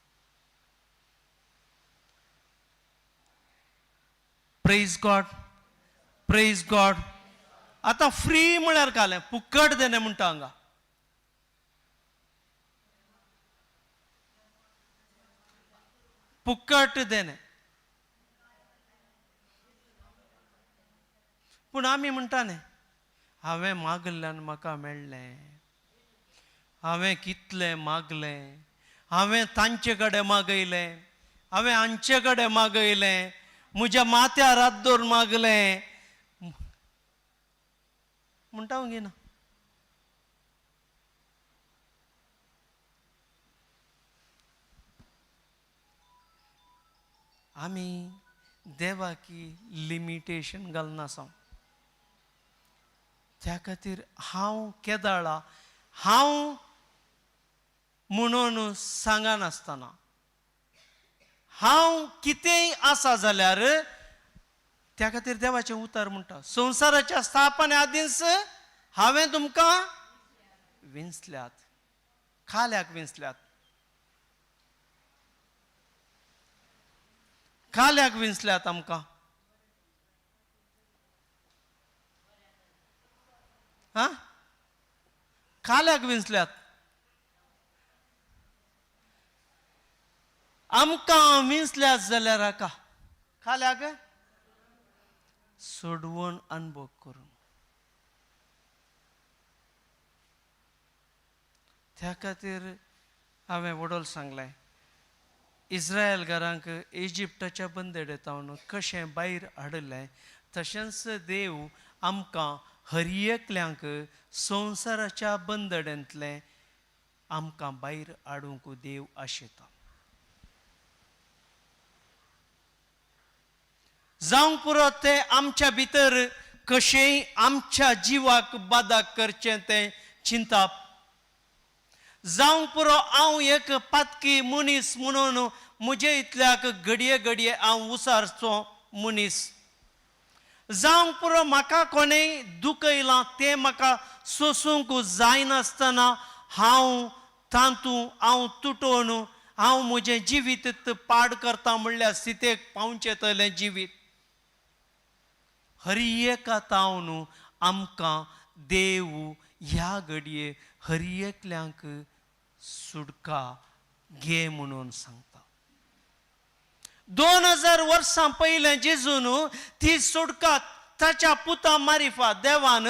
प्रेज गॉड, प्रेज गॉड. आतां फ्री म्हळ्यार घालें, फुकट देणें म्हणटा हांगा. फुकट देणें. पूण आमी म्हणटा न्ही, हांवें मागल्ल्यान म्हाका मेळ्ळें, हांवें कितलें मागलें, हांवें तांचे कडेन मागयलें, हांवें हांचे कडेन मागयलें, म्हज्या माथ्यार हात दवरून मागलें म्हणटा हांव घेना. आमी देवाकी लिमिटेशन घालना. त्या खातीर हांव केदाळा हांव म्हणून सांगनासतना हांव कितेंय आसा जाल्यार त्या खातीर देवाचें उतर म्हणटा, संवसाराच्या स्थापने आदींच हांवें तुमकां विंचल्यात, खाल्याक विंचल्यात, खाल्याक विंचल्यात आमकां. हा, खाल्याक विंचल्यात आमकां, विंचल्यात जाल्यार हाका खाल्याक सोडवून अनुभव करून. त्या खातीर हांवें वडोल सांगलें, इस्रायल घरांक इजिप्टाच्या बंदेडेतावन कशें भायर हाडिल्लें तशेंच देव आमकां हर एकल्यांक संवसाराच्या बंदडेंतलें आमकां भायर हाडूंक देव आशेता. जावंक पुरो तें आमच्या भितर कशेंय आमच्या जिवाक बादा करचें तें चिंताप, जावंक पुरो हांव एक पातकी मनीस म्हणून म्हजे इतल्याक घडये घडये हांव उसारचो मनीस, जावंक पुरो म्हाका कोणेय दुखयलां तें म्हाका सोसूंक जायनासतना हांव तातूंत हांव तुटोवन हांव म्हजें जिवीत पाड करता म्हणल्यार स्थितेक पावचें तलें जिवीत. हर एका तावन आमकां देव ह्या घडये हर एकल्यांक सुटका घे म्हणून सांगता. 2000 वर्सां पयलें जेजून ती सुटका ताच्या पुता मारिफात, देवान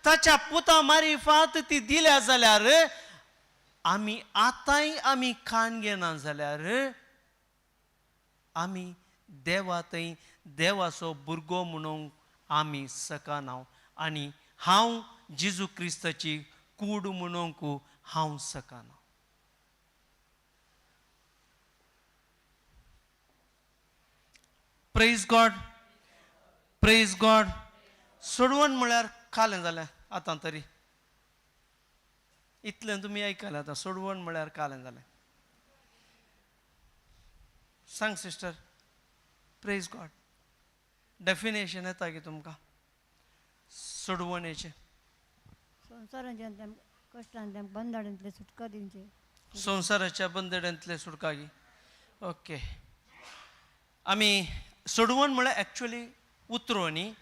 ताच्या पुता मारिफात ती दिल्या जाल्यार आमी आतांय आमी खाण घेना जाल्यार आमी देवा थंय देवाचो भुरगो म्हणूंक आमी शकना आनी हांव जेजू क्रिस्ताची कूड म्हणूंक हांव शकना. Praise God, praise God. सोडवण म्हळ्यार कालें जालें आतां तरी इतलें तुमी आयकलें आतां. सोडवण म्हळ्यार कालें जालें. सांग सिस्टर, प्रेज गॉड. डेफिनेशन येता की तुमकां सोडवणेचें? संवसारांच्या कश्टांतल्यान बंधनांतले सुटका दिवचे. संवसाराच्या बंधनांतले सुटका. ओके, आमी सोडवण म्हळ्यार एक्चुअली उतरो न्ही,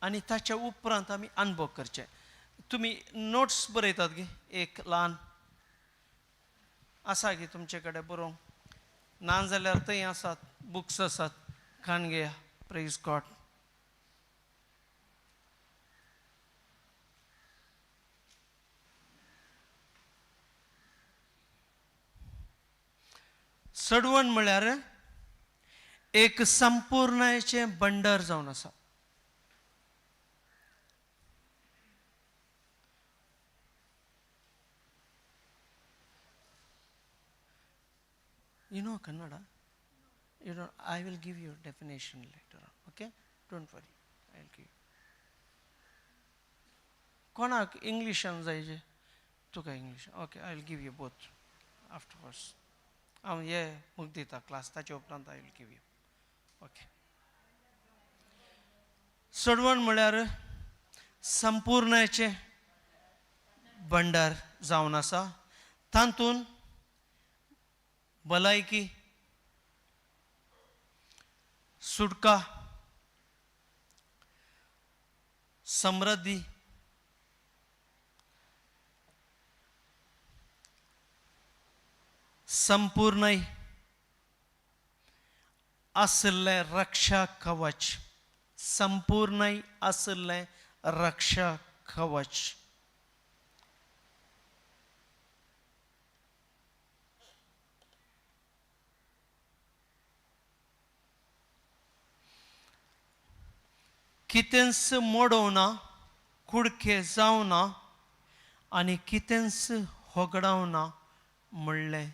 आनी ताच्या उपरांत आमी अनुभव करचे. तुमी नोट्स बरयतात गे, एक ल्हान आसा गे तुमचे कडेन बरोवंक, ना जाल्यार थंय आसात बुक्स आसात, खाण घेया. Praise God. सडवण म्हळ्यार एक संपूर्णाचें बंडर जावन आसा. You know Kannada? You don't, I will give you definition later on, okay? Don't worry, I will give you. कोणाक इंग्लिशान जाय जे? तुका English? Okay, I will give you both afterwards. हांव हे मुख दिता क्लास, ताचे उपरांत I will give you. Okay. सोडवण म्हळ्यार संपूर्णाचें भंडार जावन आसा. तातूंत भलायकी, सुटका, समृद्धी, संपूर्ण आशिल्लें रक्षा कवच, संपूर्ण आशिल्लें रक्षा कवच. कितेंच मोडोवना, कुडके जावना आनी कितेंच होगडावना म्हणलें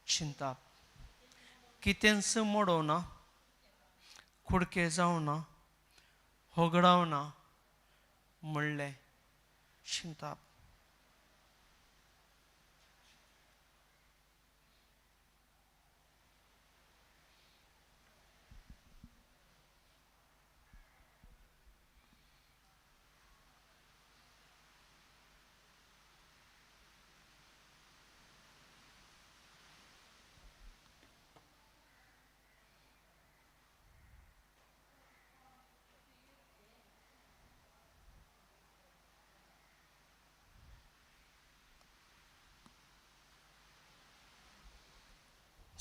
चिंताप. कितेंच मोडोवना, कुडके जावना, होगडावना म्हणलें चिंताप.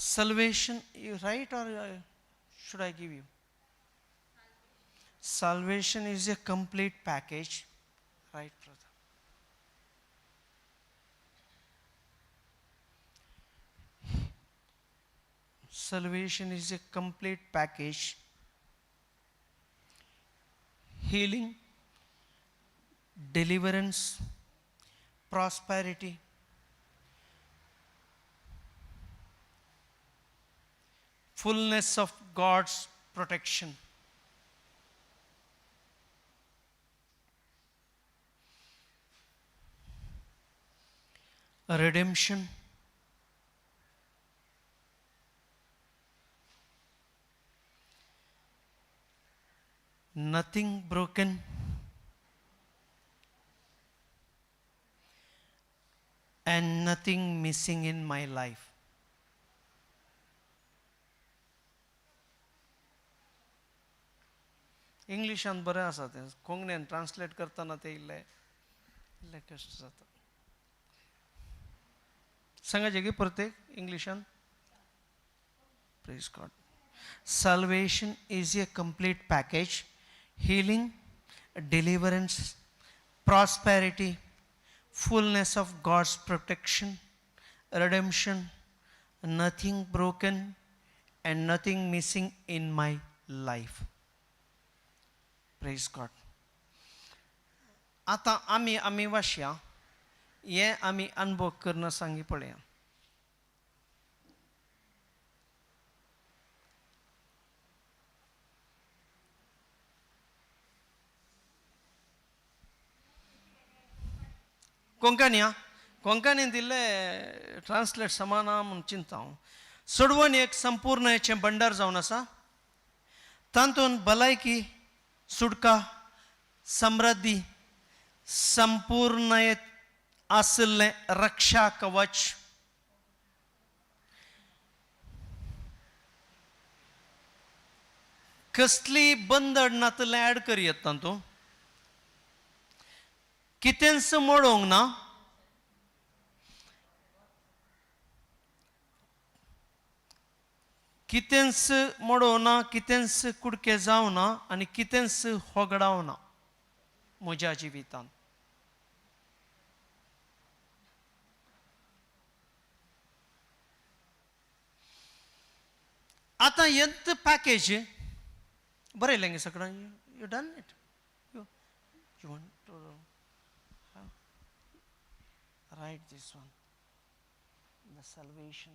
Salvation, you write or should I give you? Salvation is a complete package, right, brother? Salvation is a complete package. Healing, deliverance, prosperity, fullness of God's protection. Redemption, nothing broken, and nothing missing in my life. इंग्लिशान बरें आसा तें, कोंकणीन ट्रान्सलेट करतना तें इल्लें इल्लें कश्ट जाता. सांगाचें की प्रत्येक इंग्लिशान. Praise God. Salvation is a complete package. Healing, deliverance, prosperity, fullness of God's protection, redemption, nothing broken and nothing missing in my life. Praise God. आतां आमी आमी वाशया हें आमी अनुभव करून सांगी पळया. कोंकणी आं, कोंकणी दिल्लें ट्रान्सलेट समाना म्हूण चिंता हांव. सोडवण एक संपूर्ण हेचें भंडार जावन आसा. तातूंत भलायकी, सुटका, समृद्धी, संपूर्णयेत आशिल्लें रक्षा कवच, कसली बंदड नातलें एड करयेत तातूंत, कितेंच मोडोवंक ना, कितेंच मोडोवना, कितेंच कुडके जावना आनी कितेंच होगडावना म्हज्या जिवितांत. आतां येत पॅकेज बरयलें गे सगळें. You done it? You you want to write this one, the salvation.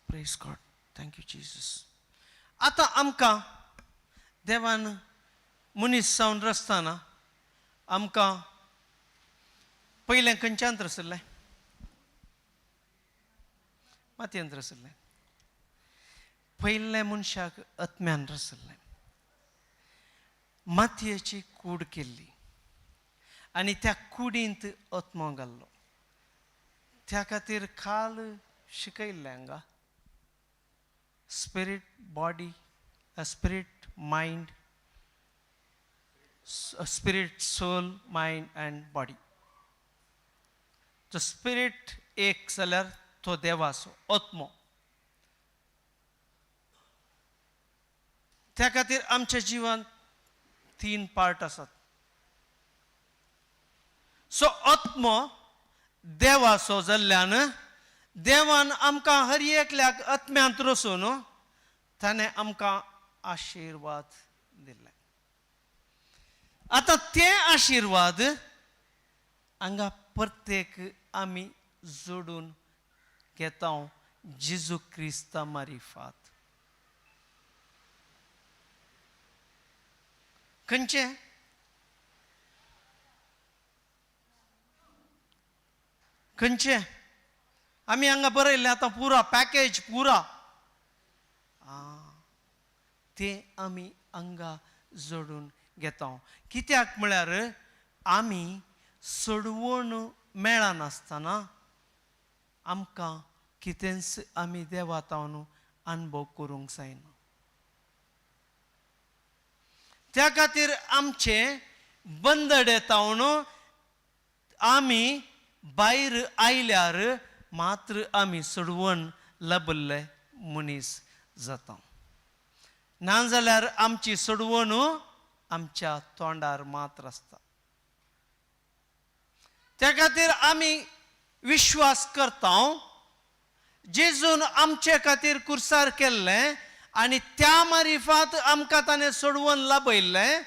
Praise God. Thank you Jesus. आतां आमकां देवान मनीस जावन रचतना आमकां पयलें खंयच्यान रचल्लें? मातयेन रचल्लें. पयलें मनशाक आत्म्यान रचल्लें, मातयेची कूड केल्ली आनी त्या कुडींत आत्मो घाल्लो. त्या खातीर काल शिकयल्लें हांगा, spirit body, spirit mind, spirit soul, mind and body. तो स्पिरीट एक जाल्यार तो देवाचो आत्मो. त्या खातीर आमच्या जिवन 3 पार्ट आसात. सो आत्मो देवाचो जाल्ल्यान देवान आमकां हर एकल्याक आत्म्यांत रसून ताणें आमकां आशिर्वाद दिले. आतां ते आशिर्वाद हांगा प्रत्येक आमी जोडून घेता जेजू क्रिस्ता मारिफात. खंयचें? खंयचें आमी हांगा बरयल्लें आतां पुरा पॅकेज पुरा तें आमी हांगा जोडून घेता. कित्याक म्हळ्यार आमी सोडवण मेळनासतना आमकां कितेंच आमी देवा तावन अनुभव करूंक जायना. त्या खातीर आमचें बंदडे तावन आमी भायर आयल्यार मात्र आमी सोडवण लबल्ले मनीस जाता. नाजाल्यार आमची सोडवण आमच्या तोंडार मात्र आसता. त्या खातीर आमी विश्वास करता जेजून आमचे खातीर कुर्सार केल्लें आनी त्या मारिफात आमकां ताणें सोडवण लाबयल्लें,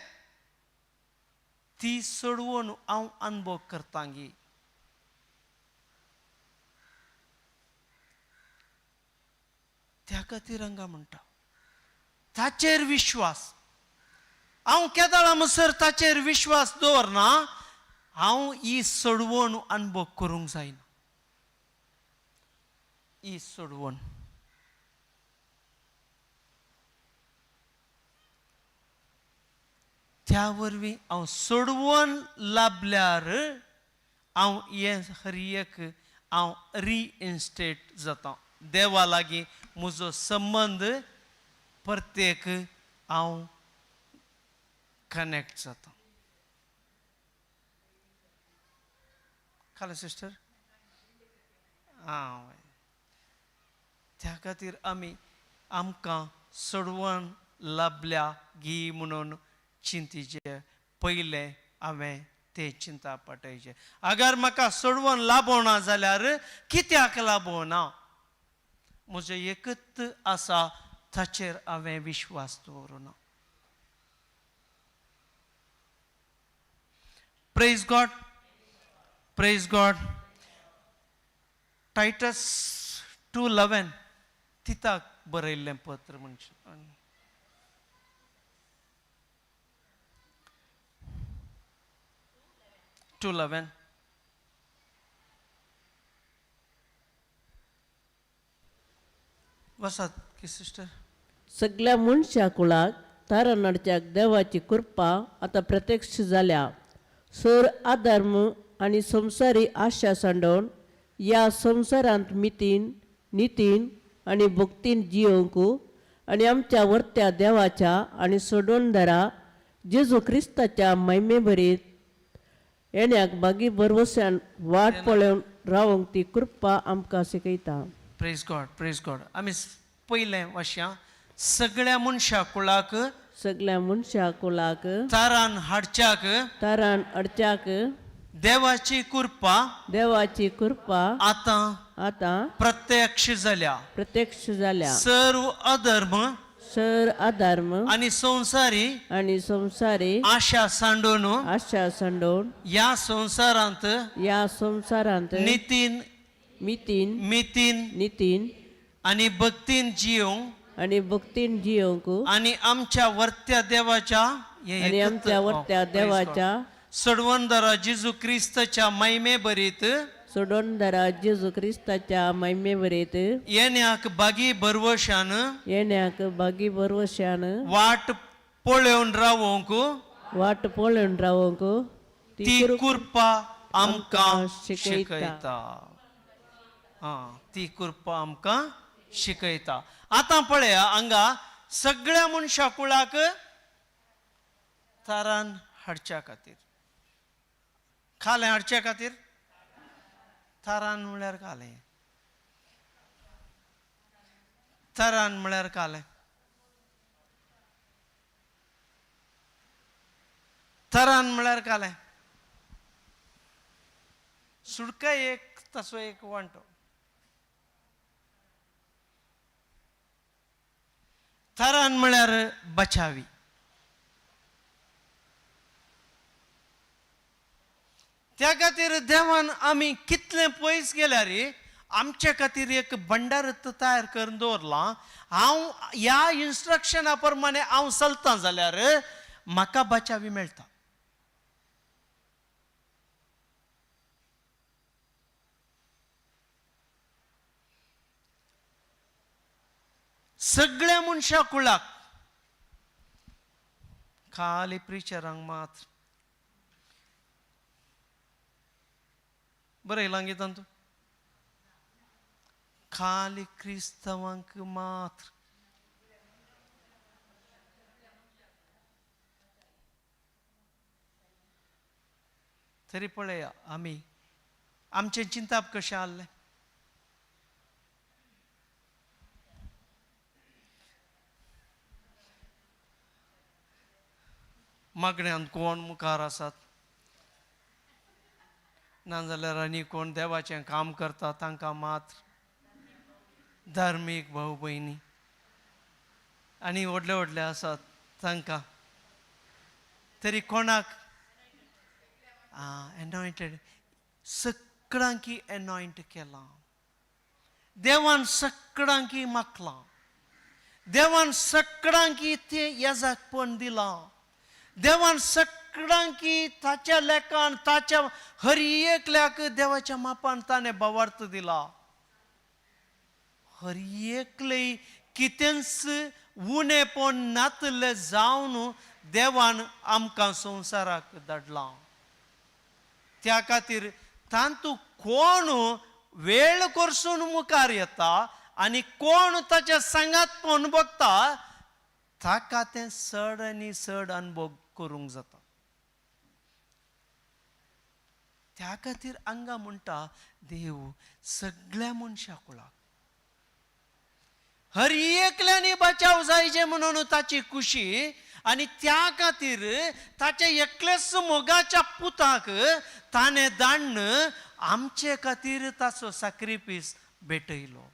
ती सोडवण हांव अनुभव करता गी. त्या खातीर हांगा म्हणटा ताचेर विश्वास. हांव केदळा म्हणसर ताचेर विश्वास दवरना, हांव ही सोडवण अनुभव करूंक जायना. ही सोडवण त्या वरवीं हांव सोडवण लाबल्यार हांव हें हर एक हांव रिइन्स्टेट जाता, देवा लागीं म्हजो संबंद प्रत्येक हांव कनेक्ट जाता. खालें सिस्टर? आं, त्या खातीर आमी आमकां सोडवण लाबल्या गी म्हणून चिंतीचें पयलें हांवें तें चिंता पटयचें. अगर म्हाका सोडवण लाबोना जाल्यार कित्याक लाबोना? म्हजें एकच आसा, ताचेर हांवें विश्वास दवरुना. Praise God, praise God. Titus 2:11, तिताक बरयल्लें पत्र म्हणजे 2:11. वसात की सिस्टर? सगळ्या मनशा कुळाक तारा नडच्याक देवाची कृपा आतां प्रत्यक्ष जाल्या. सर अधर्म आनी संवसारी आशा सांडोवन ह्या संवसारांत मितीन नितीन आनी भक्तीन जियोवंक आनी आमच्या वर्त्या देवाच्या आनी सोडोणदारा जेजू क्रिस्ताच्या महिमेभरीत येण्याक बागी भरवश्यान वाट पळोवन रावंक ती कृपा आमकां शिकयता. प्रेज गॉड, प्रेज गॉड. आमी पयलें वाशयां, सगळ्या मनशा कुळाक, सगळ्या मनशा कुळाक तारान हाडच्याक तारान अडच्याक देवाची कृपा देवाची कृपा आतां आतां प्रत्यक्ष जाल्या. प्रत्यक्ष जाल्या. सर्व अधर्म सर अधर्म आनी संवसारी आनी संवसारी आशा सांडून आशा सांडोवन ह्या संवसारांत ह्या संवसारांत नितीन मितीन मितीन नितीन आनी भक्तीन जियोवंक आनी भक्तीन जियोवंक आनी आमच्या वर्त्या देवाच्या हे आनी एकच- आमच्या वर्त्या Oh, praise God. देवाच्या सोडवणदारा जेजू क्रिस्ताच्या महिमे भरीत सोडोणदारा जेजू क्रिस्ताच्या महिमे भरीत येण्याक बागी भरवशान येण्याक बागी भरवश्यान वाट पळोवन रावोंक वाट पळोवन रावंक ती कृपा आमकां शिकयता. शिकयता. आं, ती कृपा आमकां शिकयता. आतां पळया हांगा सगळ्या मनशा कुळाक तारान हाडच्या खातीर, खालें हाडच्या खातीर, तारान म्हळ्यार खालें, तारान म्हळ्यार खालें, तारान म्हळ्यार खालें. सुडका एक तसो एक वांटो. तारान म्हळ्यार बचावी. त्या खातीर देवान आमी कितलें पयस गेल्यार आमचे खातीर एक भंडार तयार करून दवरलां. हांव ह्या इन्स्ट्रक्शना प्रमाणे हांव चलतां जाल्यार म्हाका बचावी मेळटा. सगळ्या मनशा कुळाक, खाली प्रिचरांक मात्र बरयलां गे तांतू, खाली क्रिस्तांवांक मात्र. तरी पळया आमी आमचें चिंताप कशें आहलें? मागण्यांत कोण मुखार आसात, नाजाल्यार आनी कोण देवाचें काम करता तांकां मात्र धार्मीक भाव भयणी आनी व्हडले व्हडले आसात तांकां तरी कोणाक एनॉयंटेड, सगळ्यांकी एनॉयंट केलां देवान, सगळ्यांकी मागलां देवान, सगळ्यांकी तें येजाकपण दिलां देवान, सगळ्यांकी ताच्या लेखान ताच्या हर एकल्याक देवाच्या मापान ताणें भावार्थ दिला. हर एकले कितेंच उणेपण नातलें जावन देवान आमकां संवसाराक धाडलां. त्या खातीर तांतू कोण वेळ करसून मुखार येता आनी कोण ताच्या सांगात अणभवता ताका तें चड आनी चड अणभव करूंक जाता. त्या खातीर हांगा म्हणटा देव सगळ्या मनशा कुळाक हर एकल्यानी बचाव जायचे म्हणून ताची खुशी आनी त्या खातीर ताच्या एकलेच मोगाच्या पुताक ताणें दाण्ण आमचे खातीर ताचो साक्रिफीस भेटयलो.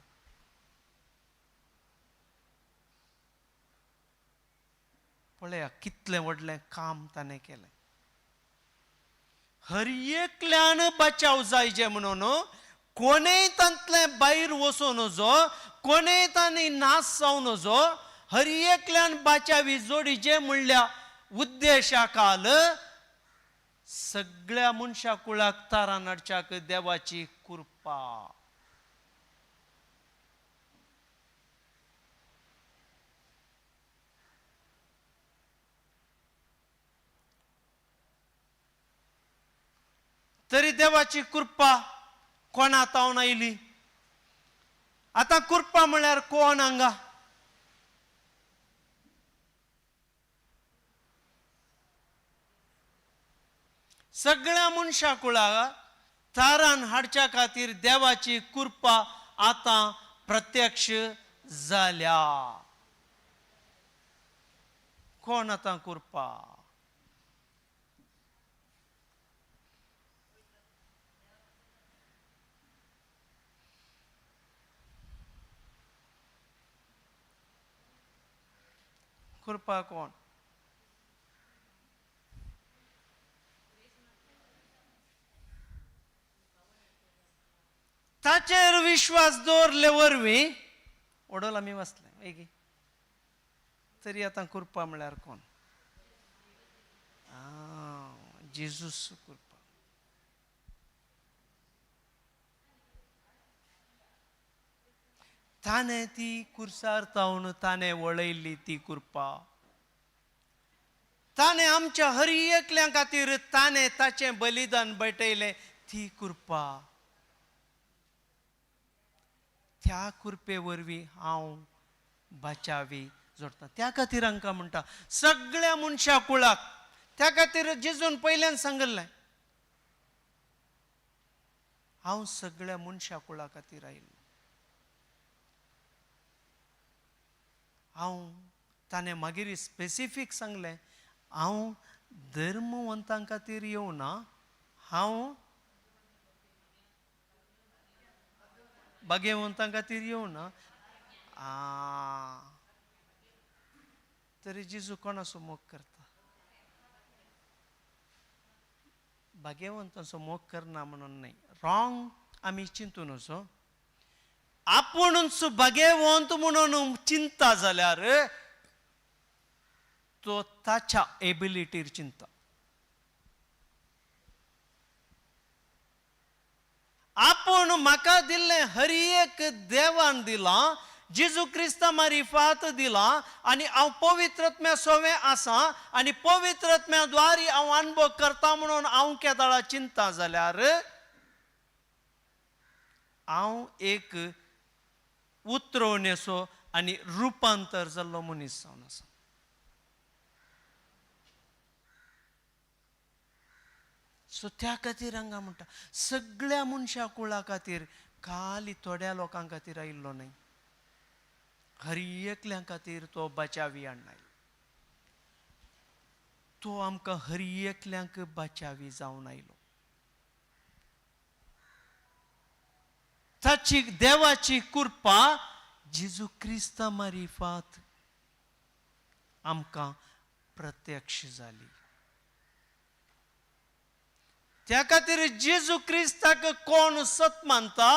पळया कितलें व्हडलें काम ताणें केलें. हर एकल्यान बचाव जायचे म्हणून कोणेय तांतलें भायर वचूं नजो, कोणेय तांणी नाश जावं नजो, हर एकल्यान बाचावी जोडीचे म्हणल्या उद्देशा खाल सगळ्या मनशा कुळाक तारान हाडच्याक देवाची कृपा. तरी देवाची कृपा कोणा तावन आयली? आतां कृपा म्हळ्यार कोण हांगा? सगळ्या मनशा कुळाक तारान हाडच्या खातीर देवाची कृपा आतां प्रत्यक्ष जाल्या. कोण आतां कृपा? कृपा कोण? ताचेर विश्वास दवरले वरवीं ओडोल आमी वाचलें वेगी. तरी आतां कृपा म्हळ्यार कोण? जेजूस कृपा. ताणें ती कुर्सार तावन ताणें वळयल्ली ती कृपा. ताणें आमच्या हर एकल्या खातीर ताणें ताचें बलिदान भेटयलें ती कृपा. त्या कृपे वरवीं हांव बचावी जोडटा. त्या खातीर हांकां म्हणटा सगळ्या मनशा कुळाक. त्या खातीर जेजून पयल्यान सांगिल्लें हांव सगळ्या मनशा कुळा खातीर आयिल्लो. हांव ताणें मागीर स्पेसिफीक सांगलें हांव धर्मवंतां खातीर येवना, हांव भाग्यवंतां खातीर येवना. तरी जेजू कोणाचो मोग करता? भाग्यवंतांचो मोग करना म्हणून न्हय, रॉंग आमी चिंतून वचो. आपूणच भाग्यवंत म्हणून चिंता जाल्यार तो ताच्या एबिलिटीर चिंता. आपूण म्हाका दिल्लें हर एक देवान दिलां, जेजू क्रिस्ता मारिफात दिलां आनी हांव पवित्रत्म्या सोवें आसा आनी पवित्रत्म्या द्वारी हांव अनुभव करता म्हणून हांव केदाळा चिंता जाल्यार हांव एक उतरवणेचो आनी रुपांतर जाल्लो मनीस जावन आसा. सो त्या खातीर हांगा म्हणटा सगळ्या मनशा कुळा खातीर, खाली थोड्या लोकां खातीर आयिल्लो न्हय, हर एकल्या खातीर तो बचावी हाडून आयलो. तो आमकां हर एकल्यांक बचावी जावन आयलो. ताची देवाची कृपा जेजू क्रिस्ता मारिफात आमकां प्रत्यक्ष जाली. त्या खातीर जेजू क्रिस्ताक कोण सत मानता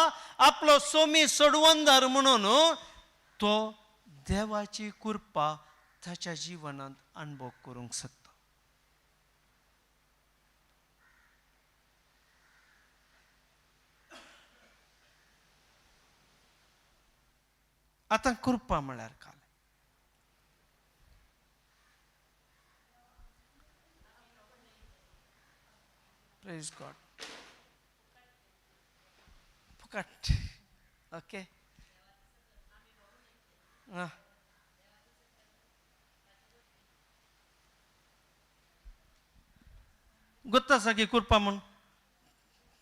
आपलो सोमी सोडवंदार म्हणून तो देवाची कृपा ताच्या जिवनांत अनुभव करूंक शकता. आतां कृपा म्हळ्यार काय? Praise God. फुकट. ओके. आं. गुत्त आसा की कुरपा म्हूण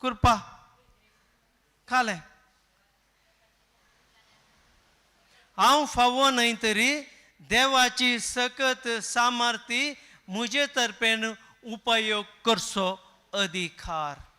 कुरपा खालें हांव फावो न्हय तरी देवाची सकत सामर्थी म्हजे तर्फेन उपयोग करचो अधिकार.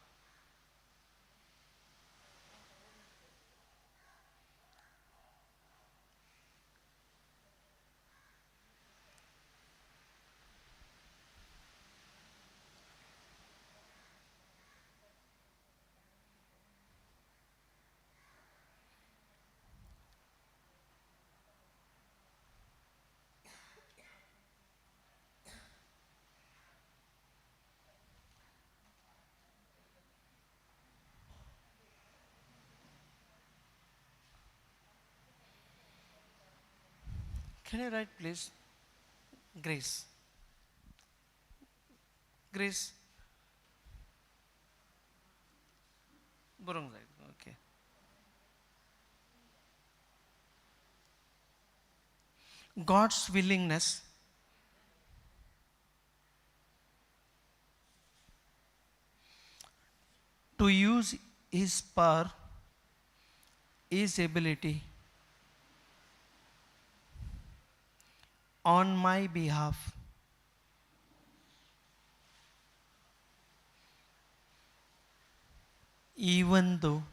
Can you write, please? Grace. Grace. बरोवंक जाय. Okay. God's willingness to use His power, His ability on my behalf even though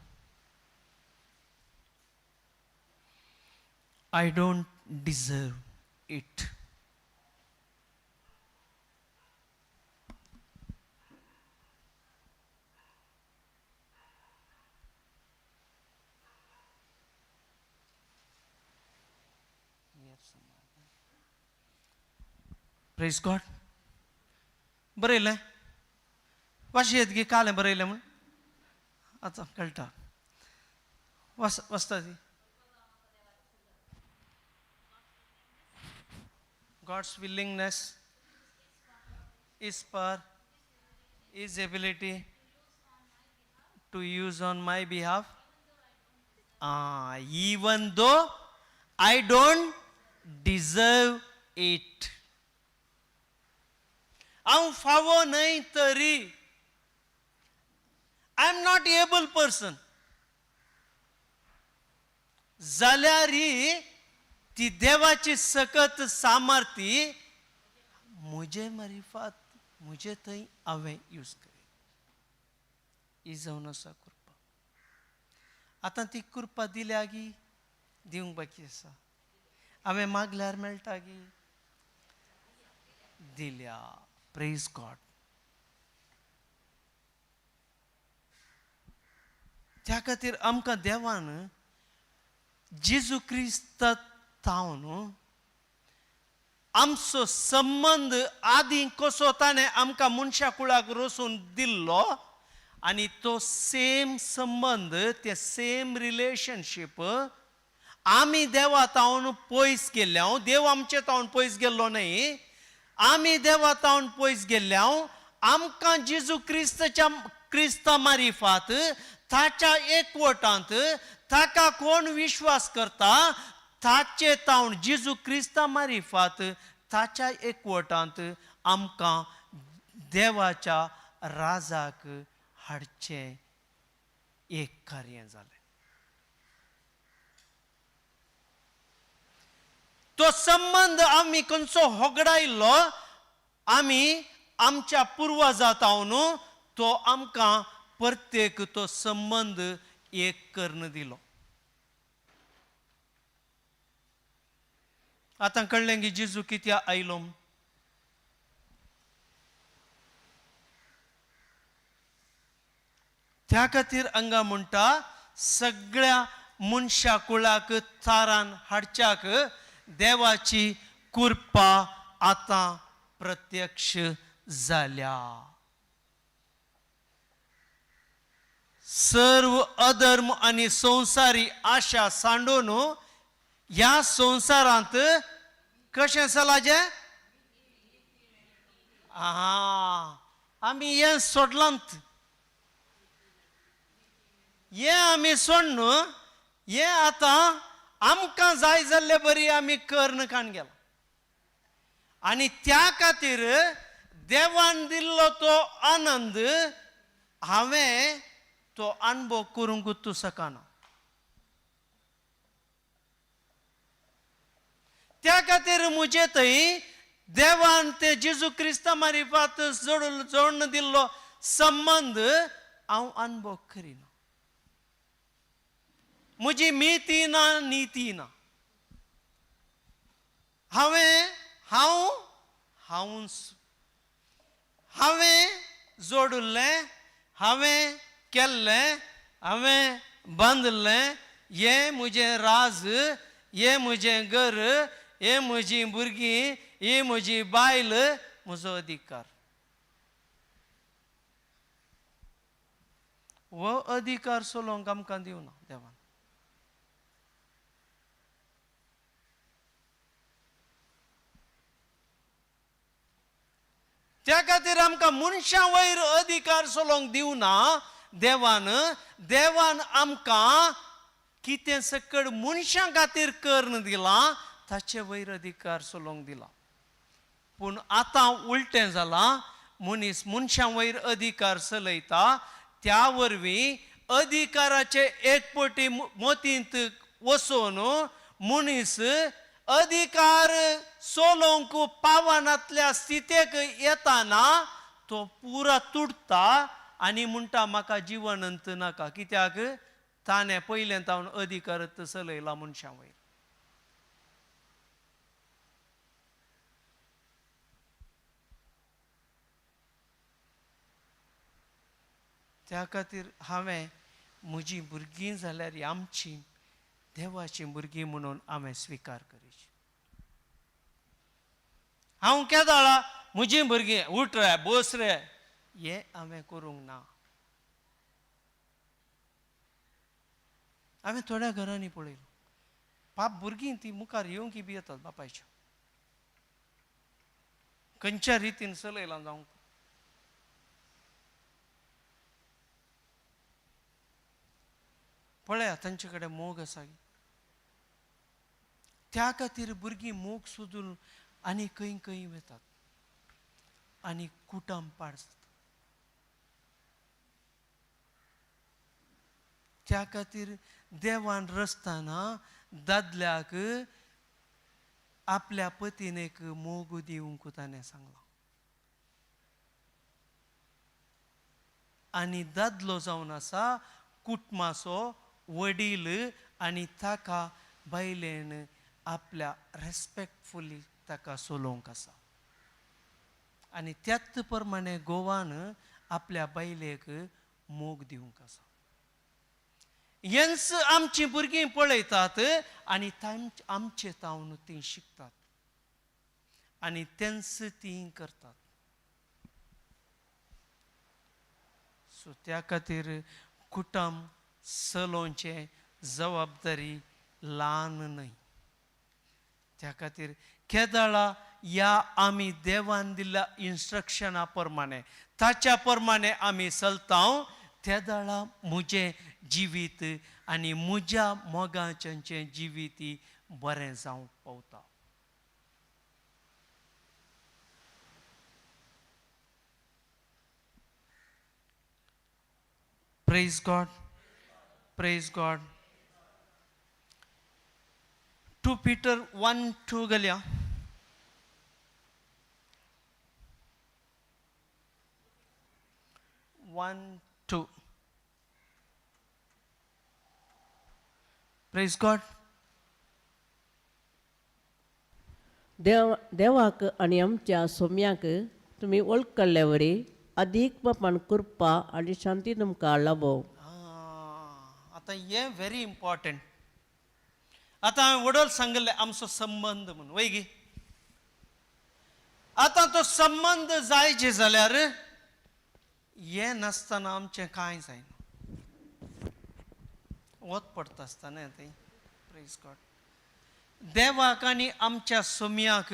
I don't deserve it. Praise God. बरयलें वाशी येत गी कालें बरयलें म्हूण आतां कळटा. वास वाचता ती. God's willingness, His power, His ability to use on my behalf, even though I don't deserve it. हांव फावो न्हय तरी, I am not able person, जाल्यार ती देवाची सकत सामर्थी म्हजे मारिफात म्हजे थंय हांवें यूज करी. ही जावन आसा कृपा. आतां ती कृपा दिल्या गी दिवंक बाकी आसा. हांवें मागल्यार मेळटा गी? दिल्या. Praise God. त्या खातीर आमकां देवान जेजू क्रिस्त तावन आमचो संबंद आदीं कसो ताणें आमकां मनशा कुळाक रोसून दिल्लो आनी तो सेम संबंद, ते सेम रिलेशनशीप, आमी देवा तावन पयस गेल्ले. देव आमचे तावन पयस गेल्लो न्हय, आमी देवा तावन पयस गेल्ले. आमकां जेजू क्रिस्तच्या क्रिस्ता मारिफात ताच्या एकवटांत ताका कोण विश्वास करता ताचे तावन जेजू क्रिस्ता मारिफात ताच्या एकवटांत आमकां देवाच्या राजाक हाडचें एक कार्य जालें. तो संबंद आमी खंयचो होगडायल्लो आमी आमच्या पुर्वजा तावन, तो आमकां प्रत्येक तो संबंद एक करून दिलो. आतां कळ्ळें की जेजू कित्याक आयलो. त्या खातीर हांगा म्हणटा सगळ्या मनशा कुळाक तारान हाडच्याक देवाची कृपा आतां प्रत्यक्ष जाल्या. सर्व अधर्म आनी संवसारी आशा सांडून ह्या संवसारांत कशें चलाचें? आहा, आमी हें सोडलांत, हें आमी सोडून हें आतां आमकां जाय जाल्ले बरी आमी कर्ण काण गेला आनी त्या खातीर देवान दिल्लो तो आनंद हांवें तो अणभव करूंक तूं शकना. त्या खातीर म्हजे थंय देवान ते जेजू क्रिस्ता मारिफात जोडून दिल्लो संबंद हांव अणभव करिना. म्हजी मिती ना, निती ना. हांवें हांव हांवूच, हांवें जोडिल्लें, हांवें केल्लें, हांवें बांदिल्लें, हें म्हजें राज, हें म्हजें घर, हें म्हजीं भुरगीं, ही म्हजी बायल, म्हजो अधिकार. हो अधिकार चलोवंक आमकां दिवना देवान. त्या खातीर आमकां मनशां वयर अधिकार चलोवंक दिवना देवान. देवान आमकां कितें सकड मनशां खातीर कर्ण दिलां ताचे वयर अधिकार चलोवंक दिला. पूण आतां उलटें जालां, मनीस मनशां वयर अधिकार चलयता, त्या वरवीं अधिकाराचे एक पटी मोतींत वचून मनीस अधिकार चलोवंक पावनातल्या स्थितेक येताना तो पुरा तुटता आनी म्हणटा म्हाका जिवनंत नाका. कित्याक ताणें पयलें तावन अधिकार चलयला मनशां वयर. त्या खातीर हांवें म्हजीं भुरगीं जाल्यार आमची देवाचीं भुरगीं म्हणून हांवें स्विकार करीची. हांव केदाळा म्हजीं भुरगीं उठ रे बस रे हें हांवें करूंक ना. हांवें थोड्या घरांनी पळयलो पाप भुरगीं ती मुखार येवंक बी येतात बापायच्या, खंयच्या रितीन चलयलां जावंक. पळया तांचे कडेन मोग आसा. त्या खातीर भुरगीं मोग सोदून आनी खंय खंय वतात आनी कुटुंब पाड जाता. त्या खातीर देवान रचतना दादल्याक आपल्या पतीन एक मोग दिवंक ताणें सांगलां आनी दादलो जावन आसा कुटुंबाचो वडील आनी ताका बायलेन आपल्या रेस्पेक्टफुली ताका चलोवंक आसा. आनी त्याच प्रमाणे गोवान आपल्या बायलेक मोग दिवंक आसा. हेंच आमचीं भुरगीं पळयतात आनी आमचे तावन तीं शिकतात आनी तेंच तीं करतात. सो त्या खातीर कुटुंब चलोवचें जबाबदारी ल्हान न्हय. त्या खातीर केदळा ह्या आमी देवान दिल्ल्या इन्स्ट्रक्शना प्रमाणे ताच्या प्रमाणे आमी चलता तेदळा म्हजें जिवीत आनी म्हज्या मोगाचें जिवीत बरें जावंक पावता. Praise God, praise God. 2 Peter 1:2 गल्या. 1-2. Praise God. देव देवाक आनी आमच्या सोम्याक तुमी वळखल्ले वरी अदीक बापान कृपा आनी शांती तुमकां लाबो. आतां हें व्हेरी इम्पॉर्टंट. आतां हांवें वडोल सांगिल्लें आमचो संबंद म्हणून वय गी. आतां तो संबंद जायचे जाल्यार हें नासतना आमचें कांय जायना. वत पडटा आसतना थंय. Praise God. देवाक आनी आमच्या सोम्याक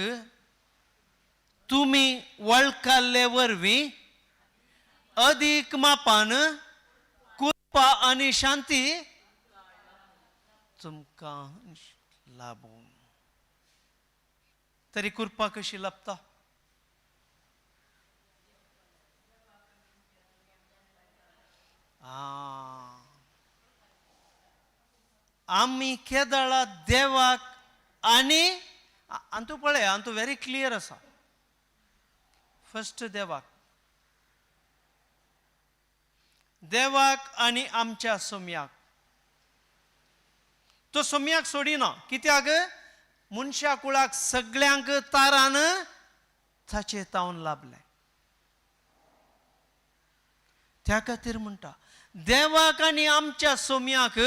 तुमी वळखल्ले वरवीं अदीक मापान कृपा आनी शांती तुमकां. लाबूं. तरी कृपा कशी लाबता? आमी केदळा देवाक आनी आनी तूं पळय, आनी तूं व्हेरी क्लियर आसा. फर्स्ट देवाक, देवाक आनी आमच्या सोम्याक. तो सोम्याक सोडिना, कित्याक मनशा कुळाक सगळ्यांक तारान ताचे तावन लाबलें. त्या खातीर म्हणटा देवाक आनी आमच्या सोम्याक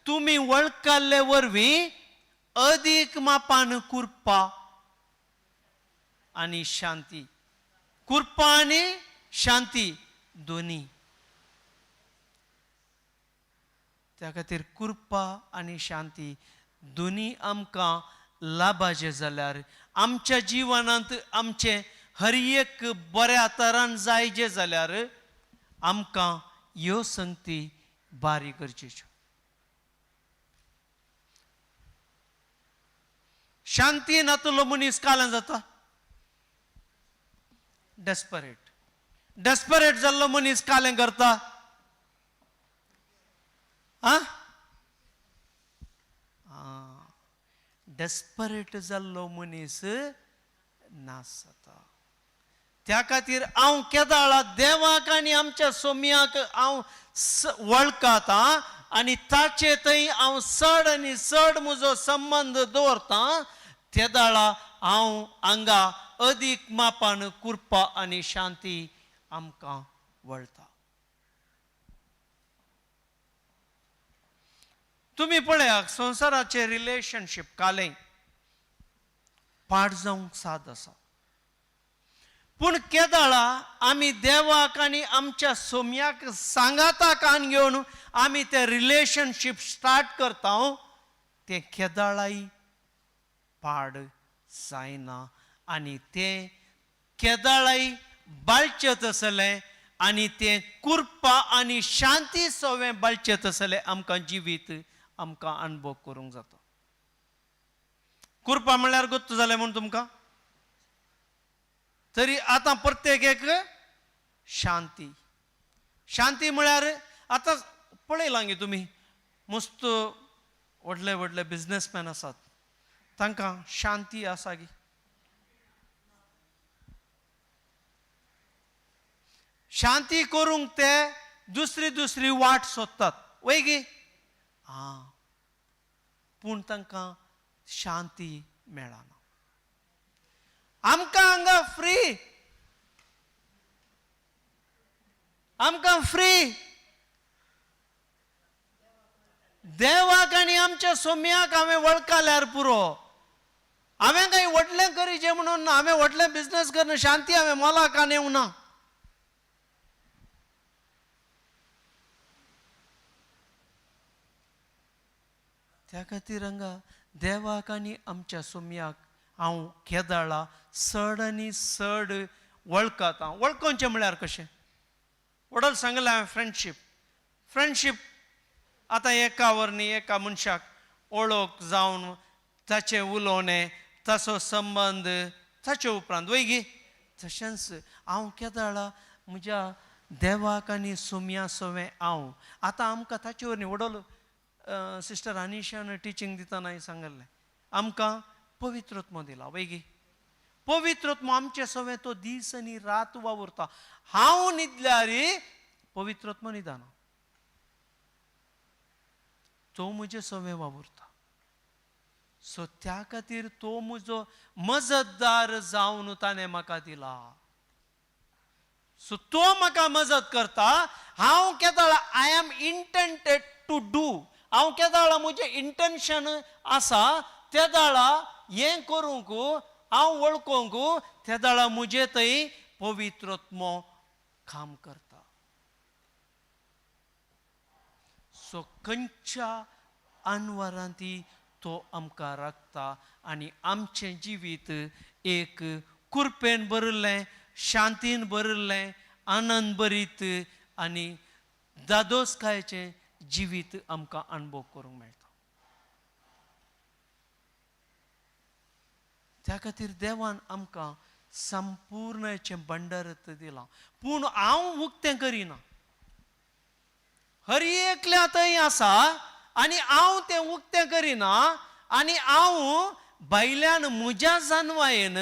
तुमी वळखल्ले वरवीं अदीक मापान कृपा आनी शांती, कृपा आनी शांती दोनी. त्या खातीर कृपा आनी शांती दोनी आमकां लाबाचें जाल्यार आमच्या जिवनांत आमचें हर एक बऱ्या तरान जायचें जाल्यार आमकां ह्यो संगती बारी गरजेच्यो. शांती नातलो मनीस काल्यान जाता डेस्परेट. डेस्परेट जाल्लो मनीस कालें करता. आं, डेस्परेट जाल्लो मनीस नास जाता. त्या खातीर हांव केदाळा देवाक आनी आमच्या सोम्याक हांव वळखता आनी ताचे थंय हांव चड आनी चड म्हजो संबंद दवरता, तेदाळा हांव हांगा अदीक मापान कृपा आनी शांती आमकां वळटा. तुमी पळयात संवसाराचें रिलेशनशीप कालें पाड जावंक साद आसा, पूण केदाळा आमी देवाक आनी आमच्या सोम्याक सांगाता कान घेवन आमी तें रिलेशनशीप स्टार्ट करता, तें केदाळाय पाड जायना आनी तें केदाळाय बाळचें तसलें आनी तें कृपा आनी शांती सवें बाळचें तसलें आमकां जिवीत आमकां अनुभव करूंक जाता. कृपा म्हणल्यार गोत्त जालें म्हूण तुमकां तरी आतां प्रत्येक एक शांती. शांती म्हळ्यार आतां पळयलां गे तुमी, मस्त व्हडले व्हडले बिजनसमॅन आसात, तांकां शांती आसा गी. शांती करूंक ते दुसरी दुसरी वाट सोदतात, वय गी? आं, पूण तांकां शांती मेळना. आमकां हांगा फ्री, आमकां फ्री देवाक आनी आमच्या सोम्याक हांवें वळखल्यार पुरो. हांवें कांय व्हडलें करीचें म्हणून ना, हांवें व्हडलें बिजनस करून शांती हांवें मोलाक आनी येवंक ना. त्या खातीर हांगा देवाक आनी आमच्या सोम्याक हांव केदाळा चड आनी चड वळखता. वळखोवचें म्हळ्यार कशें? वडल सांगलें हांवें फ्रेंडशीप. फ्रेंडशीप आतां एका वरनी एका मनशाक वळख जावन ताचें उलोवणें, ताचो संबंद, ताचे उपरांत वय गी? तशेंच हांव केदाळा म्हज्या देवाक आनी सोम्या सवें हांव आतां आमकां ताचे वरनी वडल सिस्टर अनिशान टिचींग दितना सांगलें आमकां पवित्रत्म दिला, वय गी? पवित्रत्म आमचे सवें तो दीस आनी रात वावुरता. हांव न्हिदल्यार पवित्रत्म न्हिदना, तो म्हजे सवें वावुरता. सो त्या खातीर तो म्हजो मजतदार जावन ताणें म्हाका दिला. सो तो म्हाका मजत करता. हांव केदाळा I am intended to do, हांव केदाळा म्हजें इंटेन्शन आसा तेदाळा हें करूंक हांव वळखूंक तेदाळा म्हजे थंय पवित्रत्मो काम करता. सो खंयच्या अनवरांती तो आमकां राखता आनी आमचें जिवीत एक कुरपेन भरिल्लें, शांतीन भरिल्लें, आनंद भरीत आनी दादोसकायेचें जिवीत आमकां अणभव करूंक मेळटा. त्या खातीर देवान आमकां संपूर्णचें भंडारत दिलां, पूण हांव उक्तें करिना. हर एकल्या थंय आसा आनी हांव तें उक्तें करिना आनी हांव भायल्यान म्हज्या जानवायेन,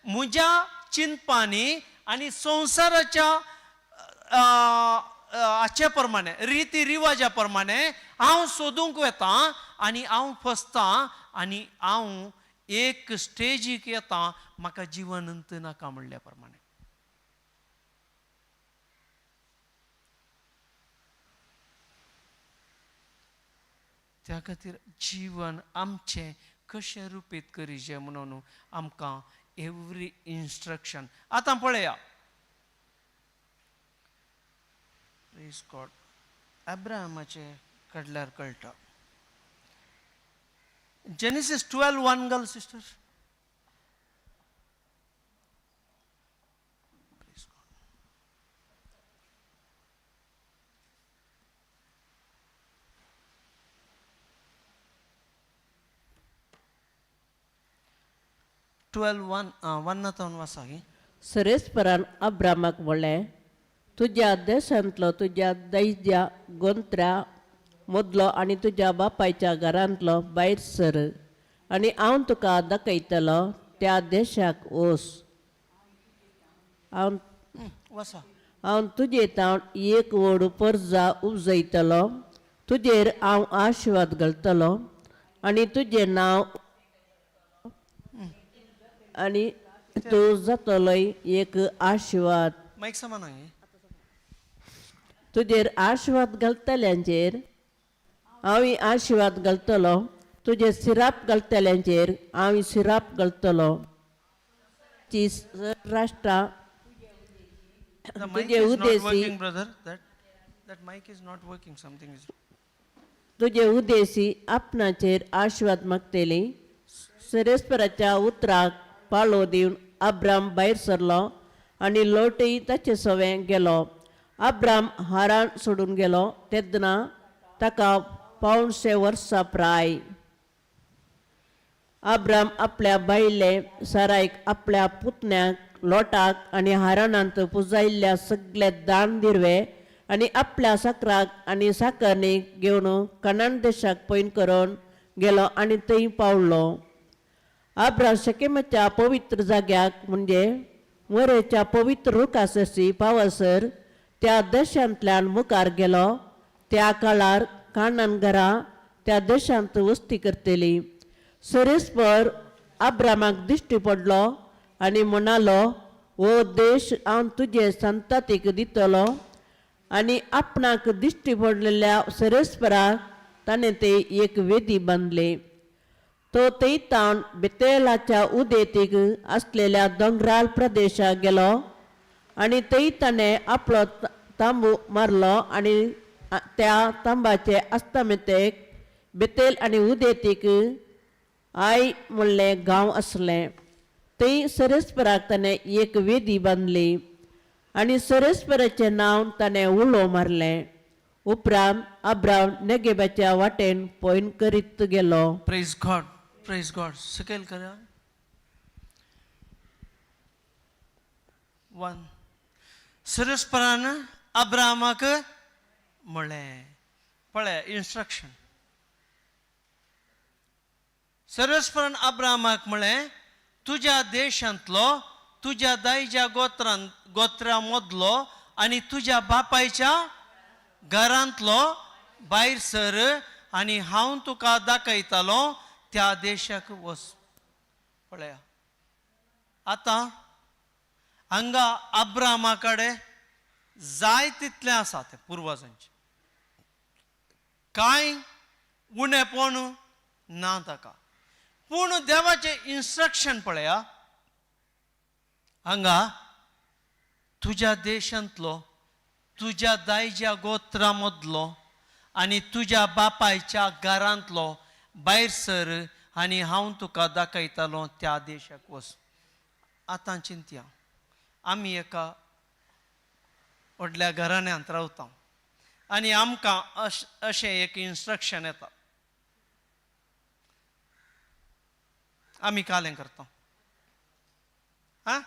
म्हज्या चिंतपांनी आनी संवसाराच्या हाचे प्रमाणे, रिती रिवाजा प्रमाणे हांव सोदूंक वता आनी हांव फसतां आनी हांव एक स्टेजीक येता, म्हाका जिवनंत नाका म्हणल्या प्रमाणे. त्या खातीर जिवन आमचें कशें रुपीत करीचें म्हणून आमकां एवरी इन्स्ट्रक्शन. आतां पळया, प्रेज गॉड, अब्राहमाचे कडल्यार कळटा. जेनेसीस 12:1 घाल सिस्टर. 12:1, 1 तावन वाचा गी. सरेस्परान अब्रामाक म्हणलें, तुज्या देशांतलो, तुज्या दैज्या गोंत्र्या मदलो आनी तुज्या बापायच्या घरांतलो भायर सर आनी हांव तुका दाखयतलो त्या देशाक वच. हांव वाचा. हांव तुजे तावन एक व्हड परजा उपजयतलो, तुजेर हांव आशिर्वाद घालतलो आनी तुजें नांव आनी तूं जातलोय एक आशिर्वाद. मायक समान गी. तुजेर आशिर्वाद घालतल्यांचेर हांव आशिर्वाद घालतलो, तुजेर सिराप घालतल्यांचेर हांव सिराप घालतलो. ची राष्ट्रां The mic तुजे is not Udeshi working, brother. That mic is not working. Something is. तुजे उदेसी आपणाचेर आशिर्वाद मागतली. सरेस्पराच्या उतराक पाळो दिवन अब्राम भायर सरलो आनी लोटय ताचे सवें गेलो. अब्राम हारान सोडून गेलो तेन्ना ताका 275 वर्सां प्राय. अब्राम आपल्या बायले सरायक, आपल्या पुतण्याक लोटाक आनी हाराणांत पुजायल्ल्या सगळे दान दिरवे आनी आपल्या साकराक आनी साकरणीक घेवन कनान देशाक पयण करून गेलो आनी थंय पावलो. अब्राम शकेमाच्या पवित्र जाग्याक म्हणजे मोरेच्या पवित्र रुखासशी पावसर त्या देशांतल्यान मुखार गेलो. त्या काळार कानन घरां त्या देशांत वस्ती करतली. सरेस्पर अब्रामाक दिश्टी पडलो आनी म्हणालो, हो देश हांव तुजे संतातीक दितलो. आनी आपणाक दिश्टी पडलेल्या सरेस्पराक ताणें ते एक वेदी बांदली. तो थंयतावन बेतेलाच्या उदेंतीक आसलेल्या दोंगराळ प्रदेशाक गेलो आनी थंय ताणें आपलो तांबू मारलो आनी त्या तांबाचे आस्तमेतेक बेतेल आनी उदेंतीक I म्हणलें गांव आसलें. थंय सरेस्पराक ताणें एक वेदी बांदली आनी सरेस्पराचें नांव ताणें उलो मारलें. उपरांत अब्राम नेगेबाच्या वाटेन पयण करीत गेलो. Praise God. Praise God. सकयल करा. 1. सरस्परान अब्रामाक म्हणलें, पळय इन्स्ट्रक्शन. सरस्परान अब्रामाक म्हणलें, तुज्या देशांतलो, तुज्या दायज्या गोत्रां गोत्रा मदलो आनी तुज्या बापायच्या घरांतलो भायर सर आनी हांव तुका दाखयतालो त्या देशाक वच. पळया आतां हांगा अब्रामा कडेन जाय तितलें आसा तें पुर्वजांचें, कांय उणेपण ना ताका. पूण देवाचें इन्स्ट्रक्शन पळया हांगा, तुज्या देशांतलो, तुज्या दायज्या गोत्रा मदलो आनी तुज्या बापायच्या घरांतलो भायर सर आनी हांव तुका दाखयतालो त्या देशाक वच. आतां चिंतया, आमी एका व्हडल्या घराण्यांत रावता आनी आमकां अशें एक इन्स्ट्रक्शन येता, आमी कालें करता. हा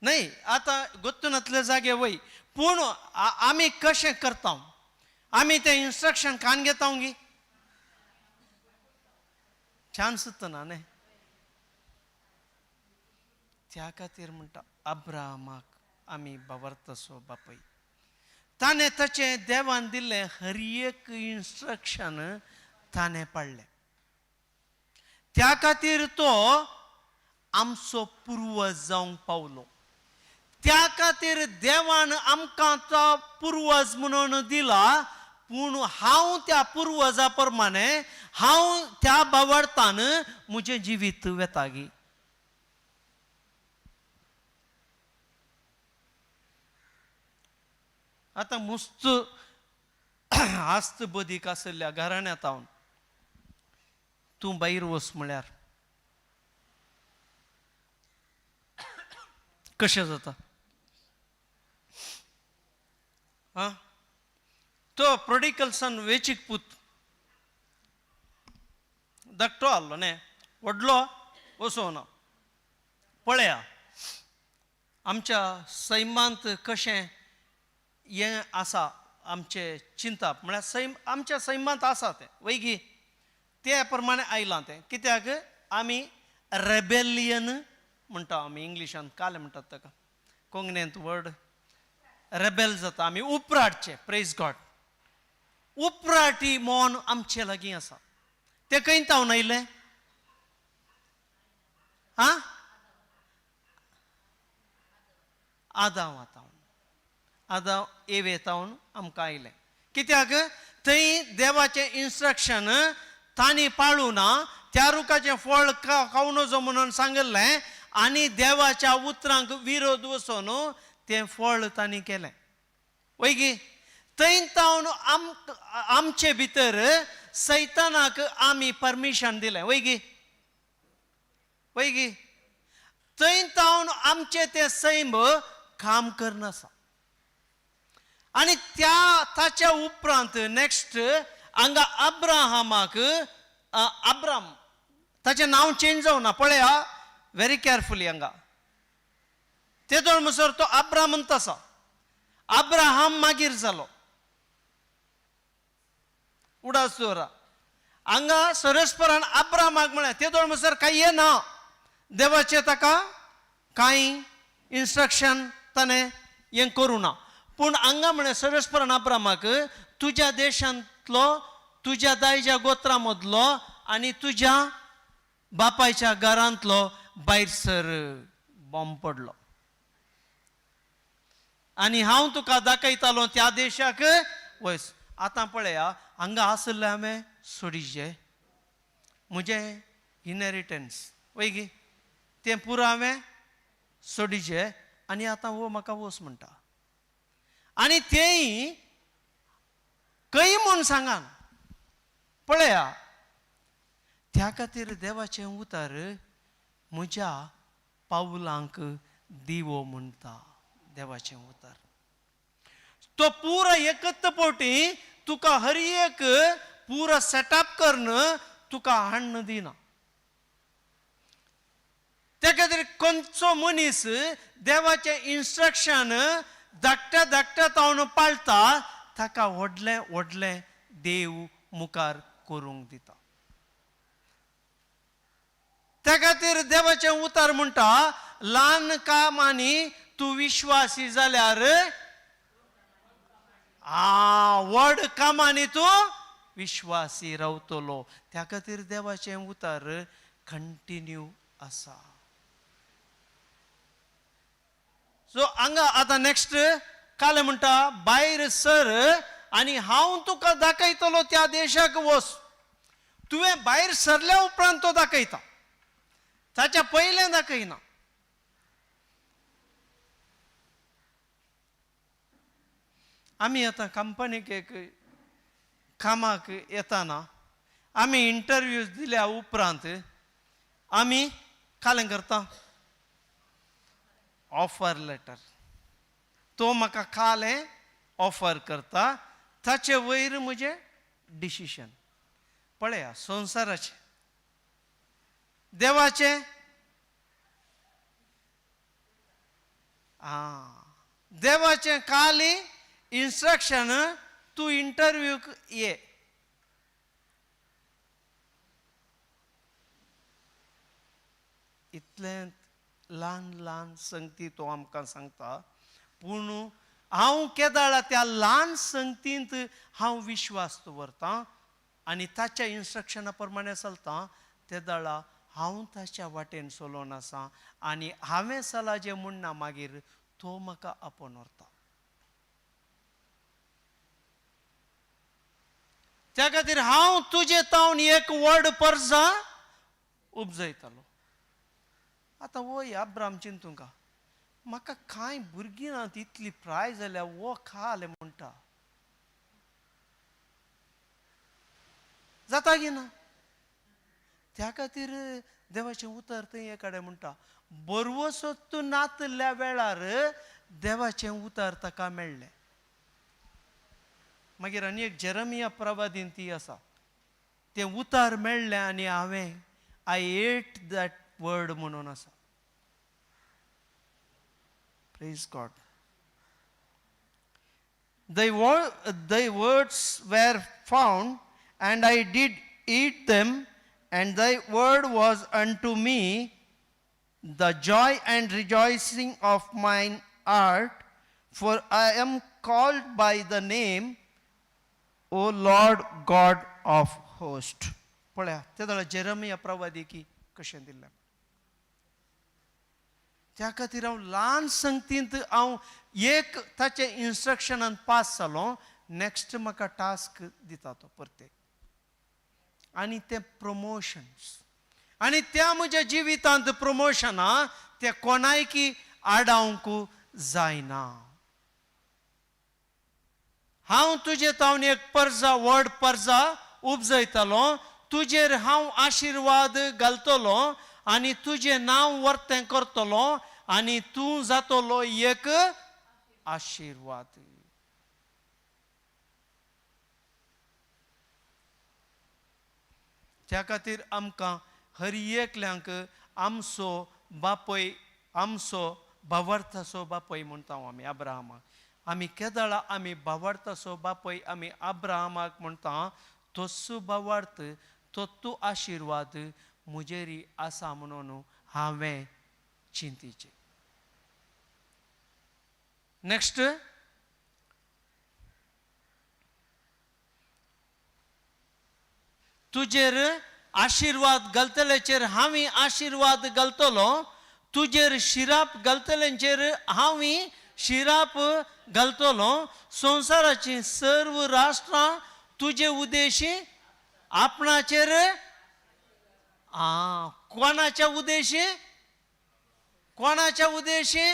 न्हय आतां गोत्तूनातले जागे वय पूण आमी कशें करता? आमी तें इन्स्ट्रक्शन कान घेता गी? चान्स ना न्ही. त्या खातीर म्हणटा अब्राहमाक आमी बावरतसो बापय ताणें ताचें देवान दिल्लें हर एक इन्स्ट्रक्शन ताणें पाळ्ळें. त्या खातीर तो आमचो पुर्वज जावंक पावलो. त्या खातीर देवान आमकां तो पुर्वज म्हणून दिला. पूण हांव त्या पुर्वजा प्रमाणे हांव त्या बावडतान म्हजें जिवीत वेतागी. आतां मुस्त आस्त बदीक आशिल्ल्या घराण्यांत हांव तूं भायर वच म्हळ्यार कशें जाता? आं, तो प्रोडिकल सन वेचीक पूत धाकटो आहलो न्ही, व्हडलो वचोना. पळया आमच्या सैमांत कशें हें आसा, आमचें चिंतप म्हळ्यार सैम आमच्या सैमांत आसा तें वयगी ते प्रमाणे आयलां तें. कित्याक आमी रेबेलियन म्हणटा, आमी इंग्लिशान कालें म्हणटात ताका, कोंकणींत वर्ड रेबेल जाता. आमी उपराटचे, प्रेज गॉड, उपराटी मन आमचे लागीं आसा. तें खंय तावन आयलें? आं, आदांव तावन, आदांव एवे तावन आमकां आयलें. कित्याक थंय देवाचें इन्स्ट्रक्शन तांणी पाळूं ना, त्या रुखाचें फळ खावं नजो म्हणून सांगिल्लें आनी देवाच्या उतरांक विरोध वचून तें फळ तांणी केलें. वयगी थंय तावन आमचे भितर सैतानाक आमी परमिशन दिलें. वयगी वयगी थंय तावन आमचें तें सैम काम करनासा. आनी त्या ताच्या उपरांत नेक्स्ट हांगा अब्राहमाक, अब्राम ताचें नांव चेंज जावना, पळया व्हेरी केअरफुली. हांगा ते दोन म्हणसर तो अब्राम म्हणटा आसा, अब्राहम मागीर जालो. उडास दवरा हांगा सरस्परान अब्रामाक म्हळें ते दोन म्हणसर कांय येना, देवाचें ताका कांय इन्स्ट्रक्शन ताणें हें करूं ना. पूण हांगा म्हळें सरस्परान अब्रामाक तुज्या देशांतलो, तुज्या दायज्या गोत्रा मदलो आनी तुज्या बापायच्या घरांतलो भायर सर. बॉम्ब पडलो आनी हांव तुका दाखयतालो त्या देशाक वयस. आतां पळया हांगा आशिल्लें हांवें सोडिचें म्हजें इनहेरिटन्स वयगी तें पुरो हांवें सोडिचें आनी आतां हो म्हाका वच म्हणटा. आनी तेंय खंय म्हूण सांगान. पळया त्या खातीर देवाचें उतर म्हज्या पावलांक दिवो म्हणटा. देवाचें उतर तो पुरा एकत्र पोटी तुका हर एक पुरा सेटअप करून तुका हाडून दिना. त्या खातीर खंयचो मनीस देवाचें इन्स्ट्रक्शन धाकट्या धाकट्या तावन पाळटा ताका व्हडलें व्हडलें देव मुखार करूंक दिता. त्या खातीर देवाचें उतर म्हणटा ल्हान कामांनी तूं विश्वासी जाल्यार व्हड कामांनी तूं विश्वासी रावतलो. त्या खातीर देवाचें उतर कंटिन्यू आसा. सो हांगा आतां नेक्स्ट कालें म्हणटा भायर सर आनी हांव तुका दाखयतलो त्या देशाक वच. तुवें भायर सरल्या उपरांत तो दाखयता, ताच्या पयलें दाखयना. आमी आतां कंपनीक एक कामाक येताना आमी इंटरव्यूज दिल्या उपरांत आमी कालें करता ऑफर लेटर. तो म्हाका कालें ऑफर करता, ताचे वयर म्हजें डिसिशन. पळया संवसाराचें देवाचें आं, देवाचें काली इन्स्ट्रक्शन, तूं इंटरव्यूक ये. इतलें ल्हान ल्हान संगती तो आमकां सांगता, पूण हांव केदाळा त्या ल्हान संगतींत हांव विश्वास दवरतां आनी ताच्या इन्स्ट्रक्शना प्रमाणे चलतां. तेदाळा हांव ताच्या वाटेन चलोवन आसा आनी हांवें सलाजें म्हणना, मागीर तो म्हाका आपोवन व्हरता. त्या खातीर हांव तुजे तावन एक व्हड परजा उपजयतलो. आतां वय अब्राम चिंतूंका, म्हाका कांय भुरगीं नात, इतली प्राय जाल्या, वो खालें म्हणटा जाता की ना. त्या खातीर देवाचें उतर थंय एक कडेन म्हणटा, बरवसो तूं नातल्या वेळार देवाचें उतर ताका मेळ्ळें. मागीर आनी एक जेरमिया प्रवादीन ती आसा, तें उतर मेळ्ळें आनी हांवें I ate that word म्हणून आसा. Praise God. Thy words were found, and I did eat them, and thy word was unto me the joy and rejoicing of mine heart, for I am called by the name, O Lord God of hosts. पळया ते जाल्यार जेरमिया प्रवादी की कशें दिल्लें. त्या खातीर हांव ल्हान संगतींत हांव एक ताचे इन्स्ट्रक्शनान पास जालो, नॅक्स्ट म्हाका टास्क दिता तो प्रत्येक, आनी तें प्रमोशन्स. आनी त्या म्हज्या जिवितांत प्रमोशनां तें कोणायकी आडावंक जायना. हांव तुजे तावन एक परजा, व्हड परजा उपजयतलो, तुजेर हांव आशिर्वाद घालतलो आनी तुजें नांव वर्तें करतलो आनी तूं जातलो एक आशिर्वाद. त्या खातीर आमकां हर एकल्यांक आमचो बापय, आमचो भावार्थाचो बापय म्हणटा आमी अब्राहमाक. आमी केदळा आमी भावार्थाचो बापय आमी अब्राहमाक म्हणटा, तोच भावार्थ, तो आशिर्वाद म्हजेरी आसा म्हणून हांवें चिंतीचें. नॅक्स्ट, तुजेर आशिर्वाद घालतल्याचेर हांव आशिर्वाद घालतलो, तुजेर शिराप घालतल्यांचेर हांव शिराप घालतलो. संवसाराचीं सर्व राष्ट्रां तुजे उदेशी आपणाचेर, कोणाच्या उदेशी, कोणाच्या उदेशी,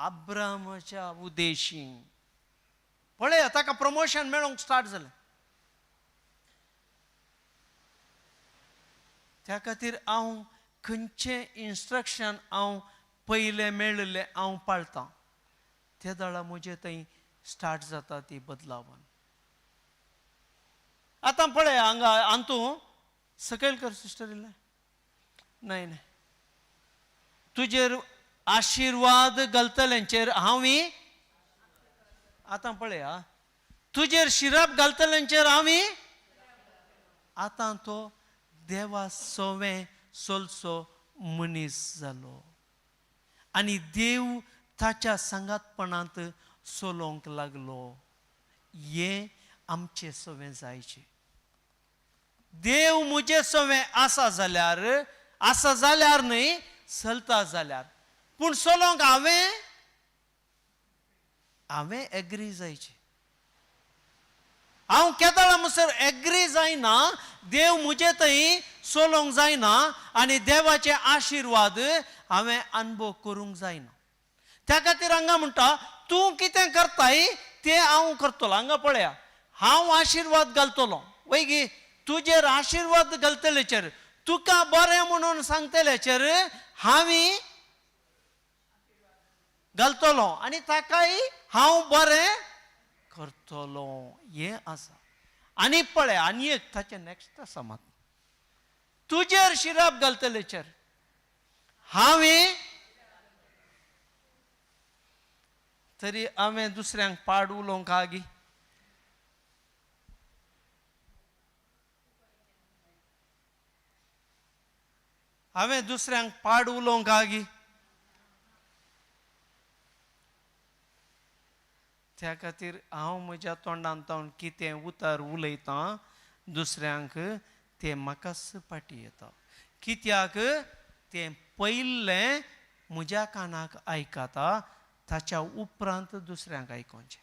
अब्रामाच्या उदेशी. पळय ताका प्रमोशन मेळोंक स्टार्ट जालें. त्या खातीर हांव खंयचें इन्स्ट्रक्शन हांव पयलें मेळिल्लें हांव पाळतां, ते दळा म्हजे थंय स्टार्ट जाता ती बदलावन. आतां पळय हांगा अंतू सकयल कर सिस्टर, इल्लें न्हय न्हय, तुजेर आशिर्वाद घालतल्यांचेर हांव, आतां पळया तुजेर शिराप घालतल्यांचेर हांव. आतां तो देवा सोवें सोलसो मनीस जालो आनी देव ताच्या सांगातपणांत चलोवंक लागलो. हें आमचें सवें जायचें. देव म्हजें सवें आसा जाल्यार, आसा जाल्यार न्हय, चलता जाल्यार, पूण चलोवंक हांवें हांवें एग्री जायचें. हांव केदळा म्हणसर एग्री जायना, देव म्हजे थंय चलोवंक जायना आनी देवाचे आशिर्वाद हांवें अनुभव करूंक जायना. त्या खातीर हांगा म्हणटा, तूं कितें करताय तें हांव करतलो. हांगा पळया, हांव आशिर्वाद घालतलो, वय तुजेर आशिर्वाद घालतलेचेर, तुका बरें म्हणून सांगतल्याचेर हांव घालतलो आनी ताकाय हांव बरें करतलो. हें आसा. आनी पळय आनी एक ताचें नॅक्स्ट आसा मात, तुजेर शिराप घालतलेचेर हांवें तरी हांवें दुसऱ्यांक पाड उलोवंक आगी. हांवें दुसऱ्यांक पाड उलोवंक आगी. त्या खातीर हांव म्हज्या तोंडान तावन कितें उतर उलयतां दुसऱ्यांक तें म्हाकाच फाटी येता. कित्याक तें पयलें म्हज्या कानाक आयकता, ताच्या उपरांत दुसऱ्यांक आयकोवचें.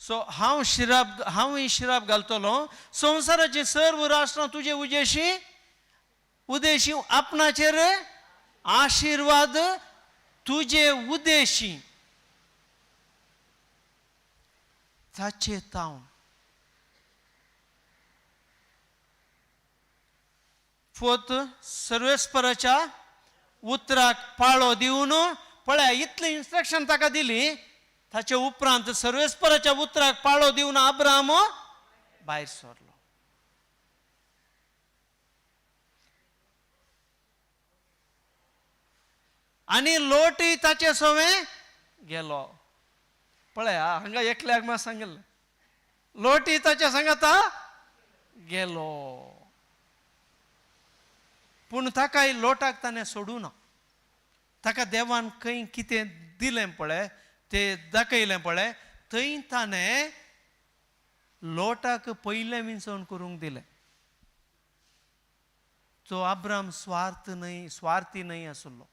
सो हांव शिराप, हांवूय शिराप घालतलो. संवसाराचे सर्व राष्ट्रां तुजे उजेशी उदेशी आपणाचेर आशिर्वाद तुजे उदेशी ताचे तावन. फोत सर्वेस्पराच्या उतराक पाळो दिवन पळया, इतलें इन्स्ट्रक्शन ताका दिली. ताचे उपरांत सर्वेस्पराच्या उतराक पाळो दिवन अब्राम भायर सरलो. आनी लोटय ताचे सवें गेलो. पळया हांगा एकल्याक मात सांगिल्लें, लोटय ताच्या सांगाता गेलो, पूण ताकाय लोटाक ताणें सोडूं ना. ताका देवान खंय कितें दिलें पळय, ते दाखयलें पळय, थंय ताणें लोटाक पयलें विंचवण करूंक दिलें. तो अब्राम स्वार्थ न्हय, स्वार्थी न्हय आसलो.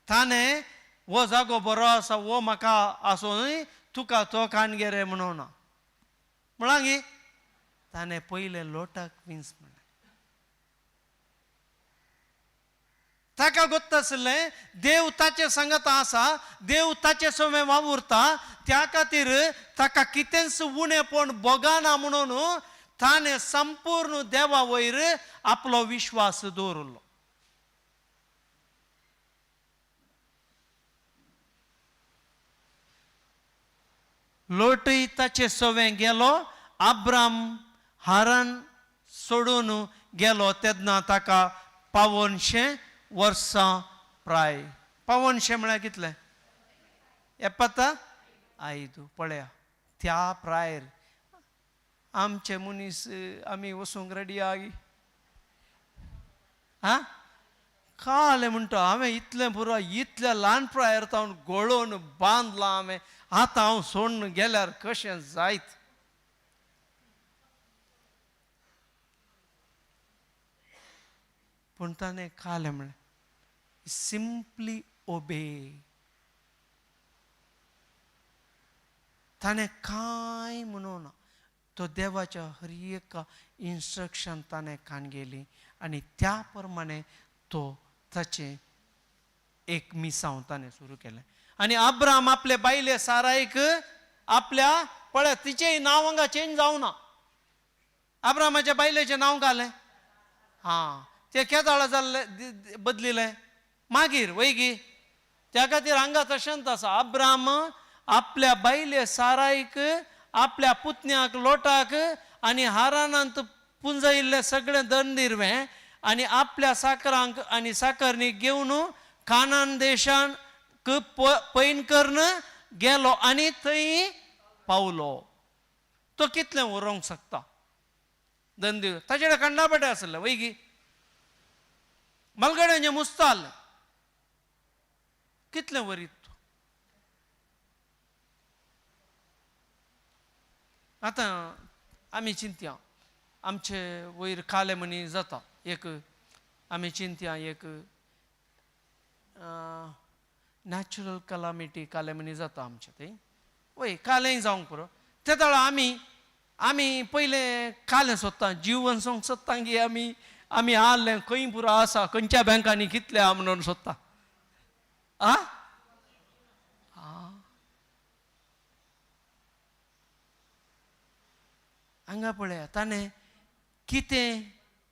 ताणें हो जागो बरो आसा, हो म्हाका आसो न्हय, तुका तो कान गे रे म्हणूं ना म्हळां गी. ताणें पयलें लोटाक विंच म्हणलें. ताका गोत्त आसलें देव ताचे सांगता आसा, देव ताचे सवें वावुरता, त्या खातीर ताका कितेंच उणेपण भोगाना म्हणून ताणें संपूर्ण देवा वयर आपलो विश्वास दवरलो. लोटय ताचे सवें गेलो. अब्राम हारान सोडून गेलो तेन्ना ताका 500 वर्सां प्राय. 500 म्हळ्यार कितलें? 75. पळया त्या प्रायर आमचे मनीस आमी वचूंक रेडी आगी. आं कालें म्हणटा हांवें इतलें पुरो, इतल्या ल्हान प्रायर तावन गोळोवन बांदलां हांवें, आतां हांव सोडून गेल्यार कशें जायत? पूण ताणें कालें म्हणलें, सिंपली ओबे. ताणें कांय म्हणूं ना. तो देवाच्या हर एक इन्स्ट्रक्शन ताणें कान गेली आनी त्या प्रमाणे तो ताचें एक मिसांव ताणें सुरू केलें. आनी अब्राम आपले बायले सारायक आपल्या पळय तिचें नांव हांगा चेंज जावं ना. अब्रामाच्या बायलेचें नांव घालें, हां तें केदाळा जाल्लें बदलिलें मागीर वयगी. त्या खातीर हांगा तशेंच आसा. अब्राम आपल्या बायले सारायक, आपल्या पुतण्याक लोटाक आनी हारानांत पुंजयिल्लें सगळें दंदिरवें आनी आपल्या साकरांक आनी साकरणीक घेवन कानान देशान पैन करून गेलो आनी थंय पावलो. तो कितलें उरोंक शकता दंदीर ताचे कडेन कंडापेटे आसले वयगी, मलगड्यांचें मुस्ताल कितलें वरीत तो. आतां आमी चिंतया आमचे वयर काले मनी जाता एक, आमी चिंतया एक नॅचरल कलामिटी काले मनी जाता आमचे थंय वय, कालेंय जावंक पुरो. ते वेळार आमी आमी पयलें कालें सोदता, जीवन सोंक सोदता की आमी आमी आहलें खंय पुरो आसा, खंयच्या बँकांनी कितले आहा म्हणून सोदता. आ हांगा पळया ताणें कितें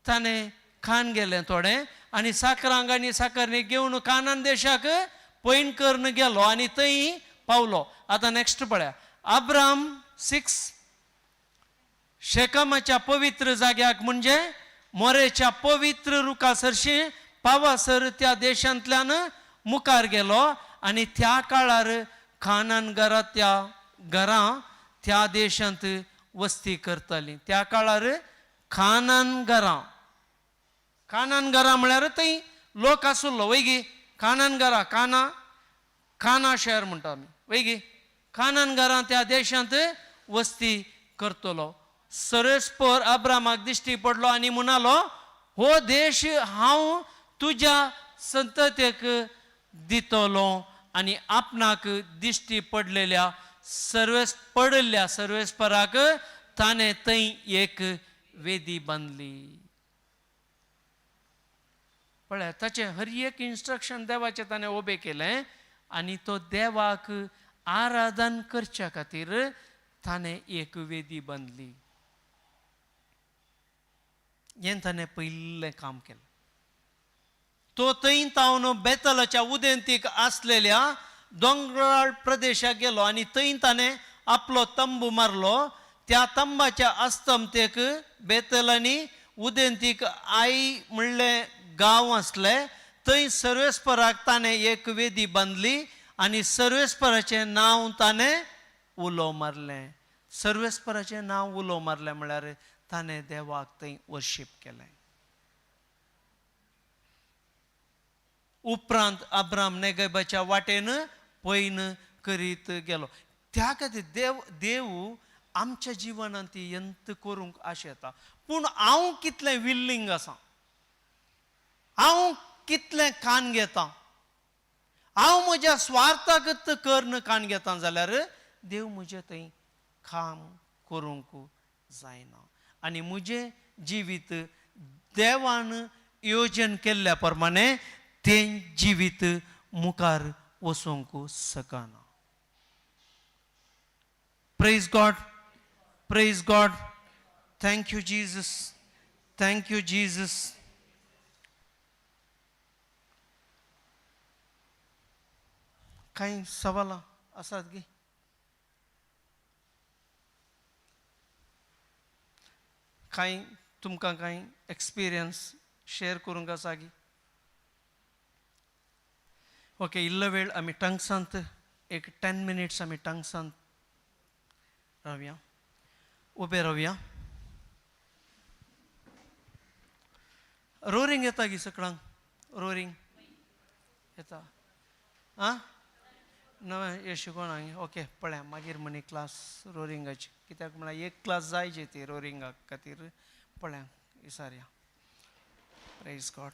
ताणें खान गेलें थोडें आनी साकरांक आनी साकरणी घेवन कानान देशाक पैन करून गेलो आनी थंय पावलो. आतां नॅक्स्ट पळया अब्राम 6 शेकमाच्या पवित्र जाग्याक म्हणजे मोरेच्या पवित्र रुखा सरशी पावासर त्या देशांतल्यान मुखार गेलो आनी त्या काळार खानान घरां त्या घरां त्या देशांत वस्ती करताली. त्या काळार खानान घरां, कानान घरां म्हळ्यार थंय लोक आसलो वय गी. कानान घरां, काना काना शहर म्हणटा आमी वय गी. कानान घरां त्या देशांत वस्ती करतलो. सरस्पर अब्रामाक दिश्टी पडलो आनी म्हणालो, हो देश हांव तुज्या संततेक दितलो. आनी आपणाक दिश्टी पडलेल्या सर्वेस पडिल्ल्या सर्वेस्पराक ताणें थंय एक वेदी बांदली. पळय ताचें हर एक इन्स्ट्रक्शन देवाचें ताणें ओबे केलें आनी तो देवाक आराधन करच्या खातीर ताणें एक वेदी बांदली. हें ताणें पयलें काम केलें. तो थंय तावन बेतलाच्या उदेंतीक आसलेल्या दोंगराळ प्रदेशाक गेलो आनी थंय ताणें आपलो तंबू मारलो. त्या तंबाच्या अस्तमतेक बेतल आनी उदेंतीक आई म्हणलें गांव आसले. थंय सर्वेस्पराक ताणें एक वेदी बांदली आनी सर्वेस्पराचें नांव ताणें उलो मारलें. सर्वेस्पराचें नांव उलो मारलें म्हळ्यार ताणें देवाक थंय वर्शीप केलें. उपरांत अब्राम नेगेबाच्या वाटेन पयन करीत गेलो. त्या खातीर देव देव आमच्या जिवनांत ती यंत करूंक आशेता. पूण हांव कितलें विल्लींग आसा, हांव कितलें कान घेता, हांव म्हज्या स्वार्थागत कर्ण कान घेता जाल्यार देव म्हजें थंय काम करूंक जायना. आनी म्हजें जिवीत देवान योजन केल्ल्या प्रमाणे तें जिवीत मुखार वचूंक शकना. Praise God, praise God. Thank you Jesus, thank you Jesus. कांय सवालां आसात गी? कांय तुमकां कांय एक्सपिरियन्स शेअर करूंक आसा गी? ओके, इल्लो वेळ आमी टंग्सांत एक 10 मिनिट्स आमी टंग्सांत रावया, उबे रावया. रोरींग येता गी सगळ्यांक? रोरींग येता आं? नवें हें शिकोन हांवें. ओके, पळया मागीर म्हणी क्लास रोरिंगाची, कित्याक म्हळ्यार एक क्लास जायची ती रोरिंगा खातीर. पळया विचारया. प्रेज गॉड.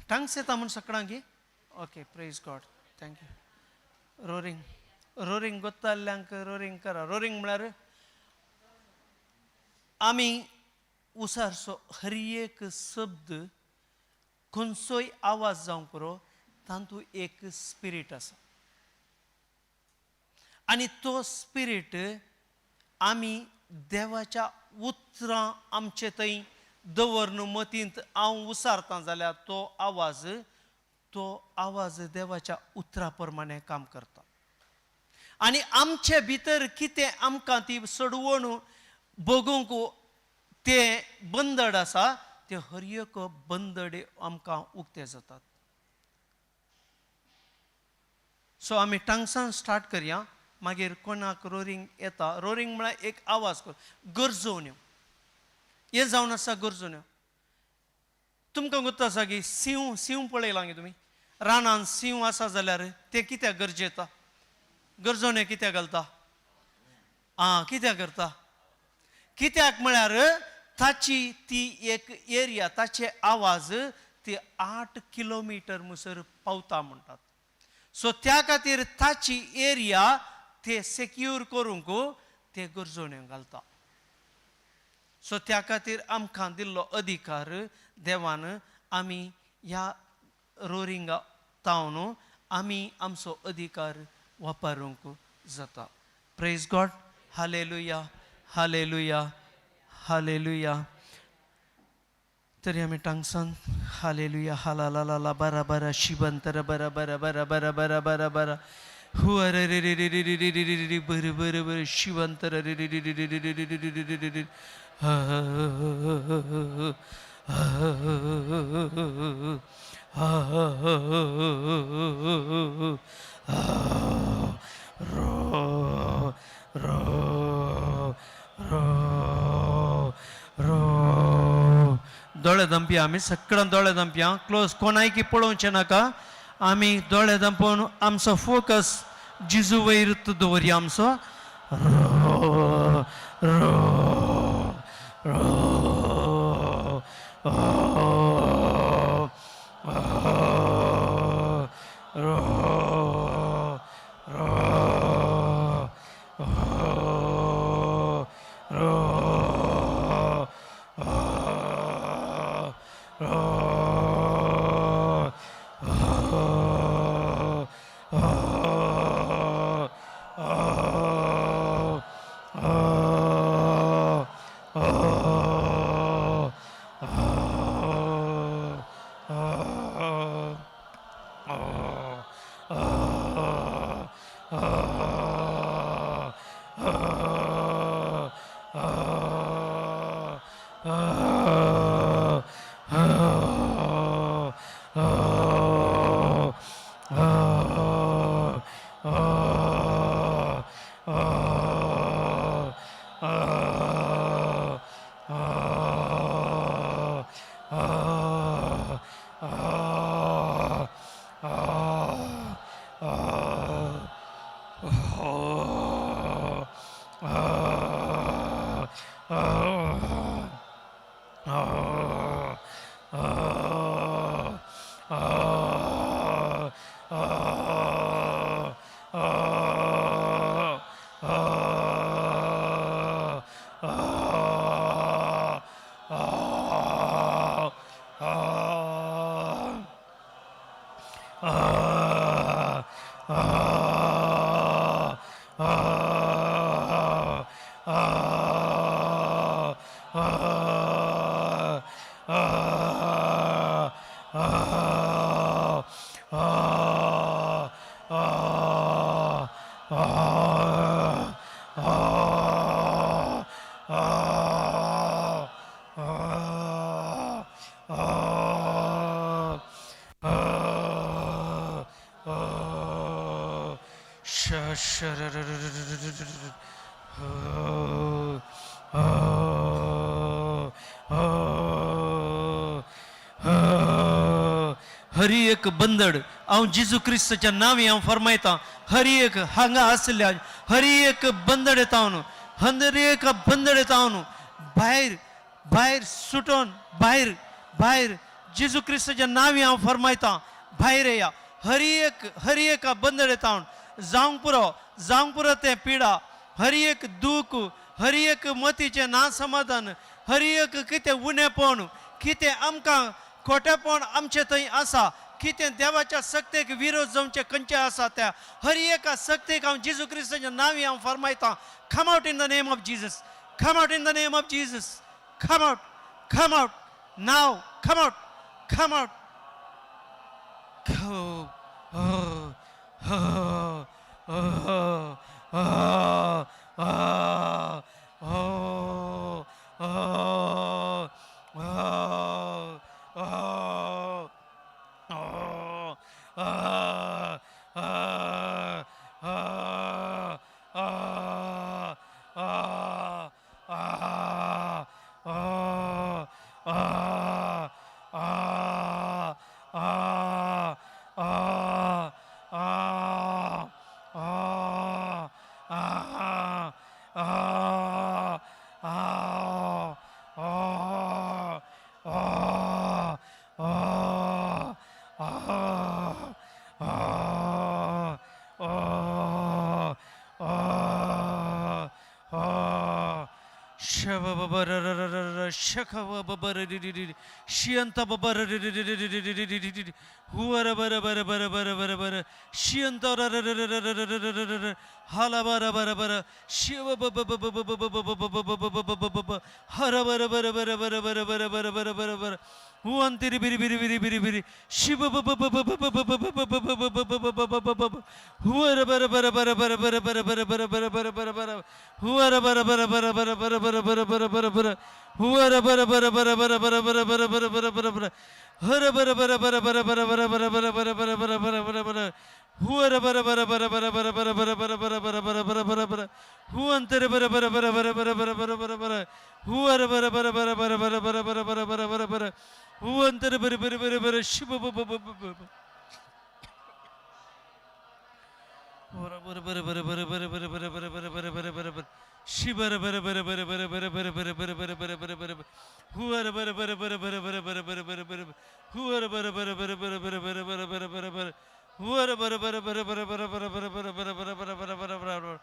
टांग्स येता म्हूण सगळ्यांक गी? Okay, praise God, thank you. Roaring, roaring गोत्ताल्ल्यांक roaring करा. रोरींग म्हळ्यार आमी उसारचो हर एक शब्द खंयचोय आवाज जावंक पुरो तातूंत एक स्पिरीट आसा आनी तो स्पिरीट आमी देवाच्या उतरां आमचे थंय दवरून मतींत हांव उसारता जाल्यार तो आवाज देवाच्या उतरा प्रमाणे काम करता. आनी आमचे भितर कितें आमकां ती सडवण बगूंक तें बंदड आसा ते हर एक बंदड आमकां उक्ते जातात. सो आमी टांगसान स्टार्ट करया. मागीर कोणाक रोरींग येता, रोरींग म्हळ्यार एक आवाज कर गरजोवण्यो, हें जावन आसा गरजोवण्यो. तुमकां गोत्त आसा की सिंव, सिंव पळयलां गे तुमी? रानान सिंव आसा जाल्यार तें कित्याक गरजेता, गरजोवण्यो कित्याक घालता? आं, कित्याक करता? कित्याक म्हळ्यार ताची ती एक एरिया, ताचे आवाज ते 8 किलोमिटर मुसर पावता म्हणटात. सो त्या खातीर ताची एरिया ते सेक्यूर करूंक ते गरजोवण्यो घालता. सो त्या खातीर आमकां दिल्लो अधिकार देवान आमी ह्या रोरिंगा तावन आमी आमचो अधिकार वापरूंक जाता. Praise God, hallelujah, hallelujah, hallelujah. तरी आमी टांगसान हालेलुया हाला ला ला ला बरा बरा शिबंतर बरा बरा बरा बरा बरा बरा बरा हु अरे रे रे रे रे रे रे रे रे रे बरं बरं बरं शिवंतर रे रे रे रे रे रे रे रे रे रे रे रे रो रो रो रो. दोळे दंपया आमी, सगळ्यां दोळे दंपया, क्लोज. कोणायकी पळोवचें नाका. आमी दोळे दंपोवन आमचो फोकस जिजू वयर दवरया आमचो. रो रो रो रो रो रो हरी एक बंदड हांव जेजू क्रिस्ताच्या नांवी हांव फरमायता. हरी एक हांगा आसल्या हरी एक बंदड येता हर एक बंदड येता भायर भायर सुटोन भायर भायर जेजू क्रिस्ताच्या नांवी हांव फरमायता. भायर येया. हरी एक बंदड येता जावंक पुरो, जावंक पुरो तें पिडा. हरी एक दूख, हरी एक मतीचें ना समाधान, हरी एक कितें उणेपण, कितें आमकां खोटेपण आमचे थंय आसा, कितें देवाच्या सक्तेक विरोध जावचें खंयचें आसा, त्या हर एका सक्तेक हांव जेजू क्रिस्ताच्या नांवी हांव फरमायता. Come out in the name of Jesus. Come out in the name of Jesus. Come out, come out now. Come out, come out. हुवन तिरी बिरी बिरी बिरी बिरी बिरी शिव ब ब ब ब ब ब ब ब ब ब ब ब ब ब ब ब ब ब हुवर बर बर बर बर बर बर बर बर बर बर बर बर हुवर बर बर बर बर बर बर बर बर बर बर हुवर बर बर बर बर बर बर बर बर बर बर बर हर बर बर बर बर बर बर बर बर बर बर बर बर बर बर हुवर बर बर बर बर बर बर बर बर बर बर बर बर बर बर हुवंतर बर बर बर बर बर बर बर बर बर हुवर बर बर बर बर बर बर बर बर बर बर बर हुवंतर बर बर बर बर शिव ब ब ब ब ब बर बर बर बर बर बर बर बर बर बर बर बर बर शिबर बर बर बर बर बर बर बर बर बर बर बर बर बर हुवर बर बर बर बर बर बर बर बर बर हुवर बर बर बर बर बर बर बर बर बर बर हुवर बर बर बर बर बर बर बर बर बर बर बर बर बर बर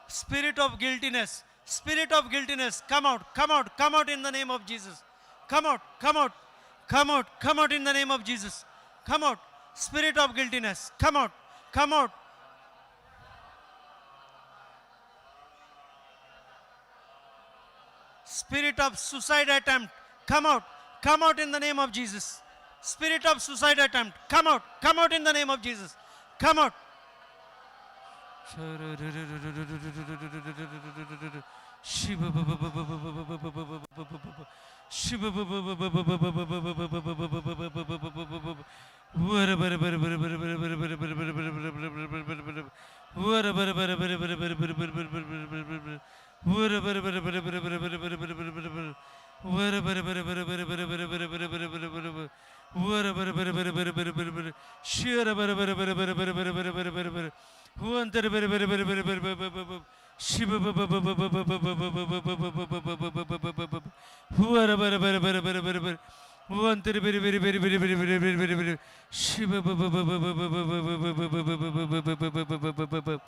Spirit of guiltiness, spirit of guiltiness, come out, come out, come out in the name of Jesus. Come out, come out, come out, come out in the name of Jesus. Come out, spirit of guiltiness, come out, come out. Spirit of suicide attempt, come out, come out in the name of Jesus. Spirit of suicide attempt, come out, come out in the name of Jesus. Come out. Shiv Shiv वर बर बर बर बर बर बर बर बर बर बर बर बर बर बर बर वर बर बर बर बर बर बर बर बर बर बर बर बर वर बर बर बर बर बर बर बर बर बर बर बर वर बर बर बर बर बर बर बर बर बर बर बर बर वर बर बर बर बर बर बर बर शिवर बर बर बर बर बर बर बर बर बर बर हुवंतर बर बर बर बर बर बर बर बर शिव ब ब ब ब ब ब ब ब ब ब ब ब ब ब ब ब ब ब हुवर बर बर बर बर बर बर हुवंतर बिरी बिरी बिरी बिरी बिरी बिरी बिरी बिरी बिरी शिव ब ब ब ब ब ब ब ब ब ब ब ब ब ब ब ब ब ब ब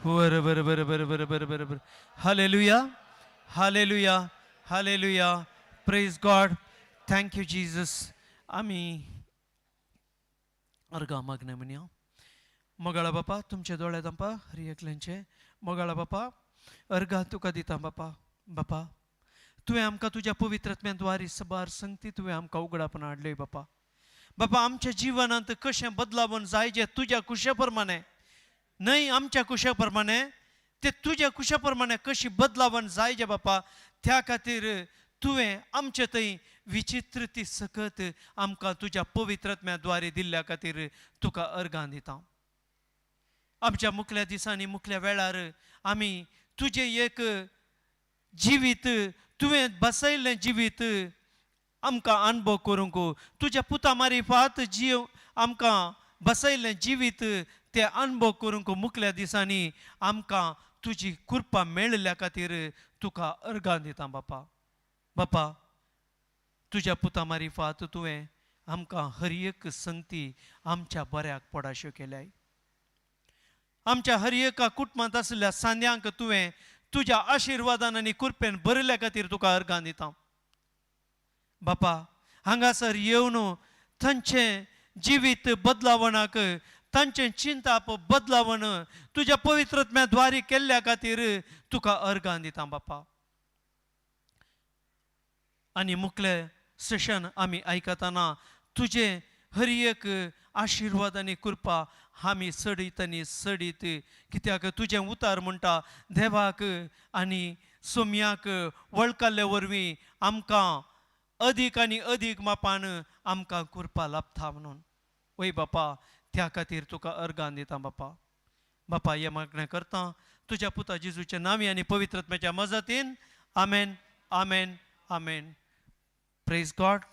हुवर बर बर बर बर बर बर बर. Hallelujah, hallelujah, hallelujah. Praise God. Thank you Jesus. आमी अर्गां मागणें म्हणया. मोगाळा बापा, तुमच्या दोळ्यांत आमकां हर एकल्यांचे. मोगाळा बापा, अर्गां तुका दिता बापा. बापा, तुवें आमकां तुज्या पवित्र आत्म्या सबार संगती तुवें आमकां उगडापण हाडल्यो बापा. बापा, आमच्या जिवनांत कशें बदलावण जाय जें तुज्या कुशा प्रमाणे न्हय आमच्या कुशा प्रमाणे, ते तुज्या कुशा प्रमाणे कशी बदलावण जाय जे बापा, त्या खातीर तुवें आमचे थंय विचित्र ती सकत आमकां तुज्या पवित्र आत्म्या दिल्ल्या खातीर तुका अर्गां दिता. आमच्या मुखल्या दिसांनी, मुखल्या वेळार आमी तुजें एक जिवीत, तुवें बसयल्लें जिवीत आमकां अणभव करूंक, तुज्या पुता मारिफात जीव आमकां बसयल्लें जिवीत ते अणभव करूंक मुखल्या दिसांनी आमकां तुजी कृपा मेळिल्ल्या खातीर तुका अर्गां दिता बापा. बापा, तुज्या पुता मारिफात तुवें आमकां हर एक संगती आमच्या बऱ्याक पडाश्यो केल्याय. आमच्या हर एका कुटुंबांत आशिल्ल्या सांद्यांक तुवें तुज्या आशिर्वादान आनी कृपेन भरिल्ल्या खातीर तुका अर्गां दिता बापा. हांगासर येवन तांचें जिवीत बदलावणाक, तांचें चिंताप बदलावण तुज्या पवित्र आत्म्या द्वारे केल्ल्या खातीर तुका अर्गां दिता बापा. आनी मुखलें सेशन आमी आयकतना तुजें हर एक आशिर्वाद आनी कृपा आमी सडीत आनी सडीत, कित्याक तुजें उतार म्हणटा, देवाक आनी सोम्याक वळखल्ले वरवीं आमकां अदीक आनी अदीक मापान आमकां कृपा लाभता म्हणून. वय बापा, त्या खातीर तुका अर्गान दिता बापा. बापा, हें मागणें करता तुज्या पुता जेजूच्या नांवी आनी पवित्र आत्म्याच्या मजतीन. आमेन, आमेन, आमेन. Praise God.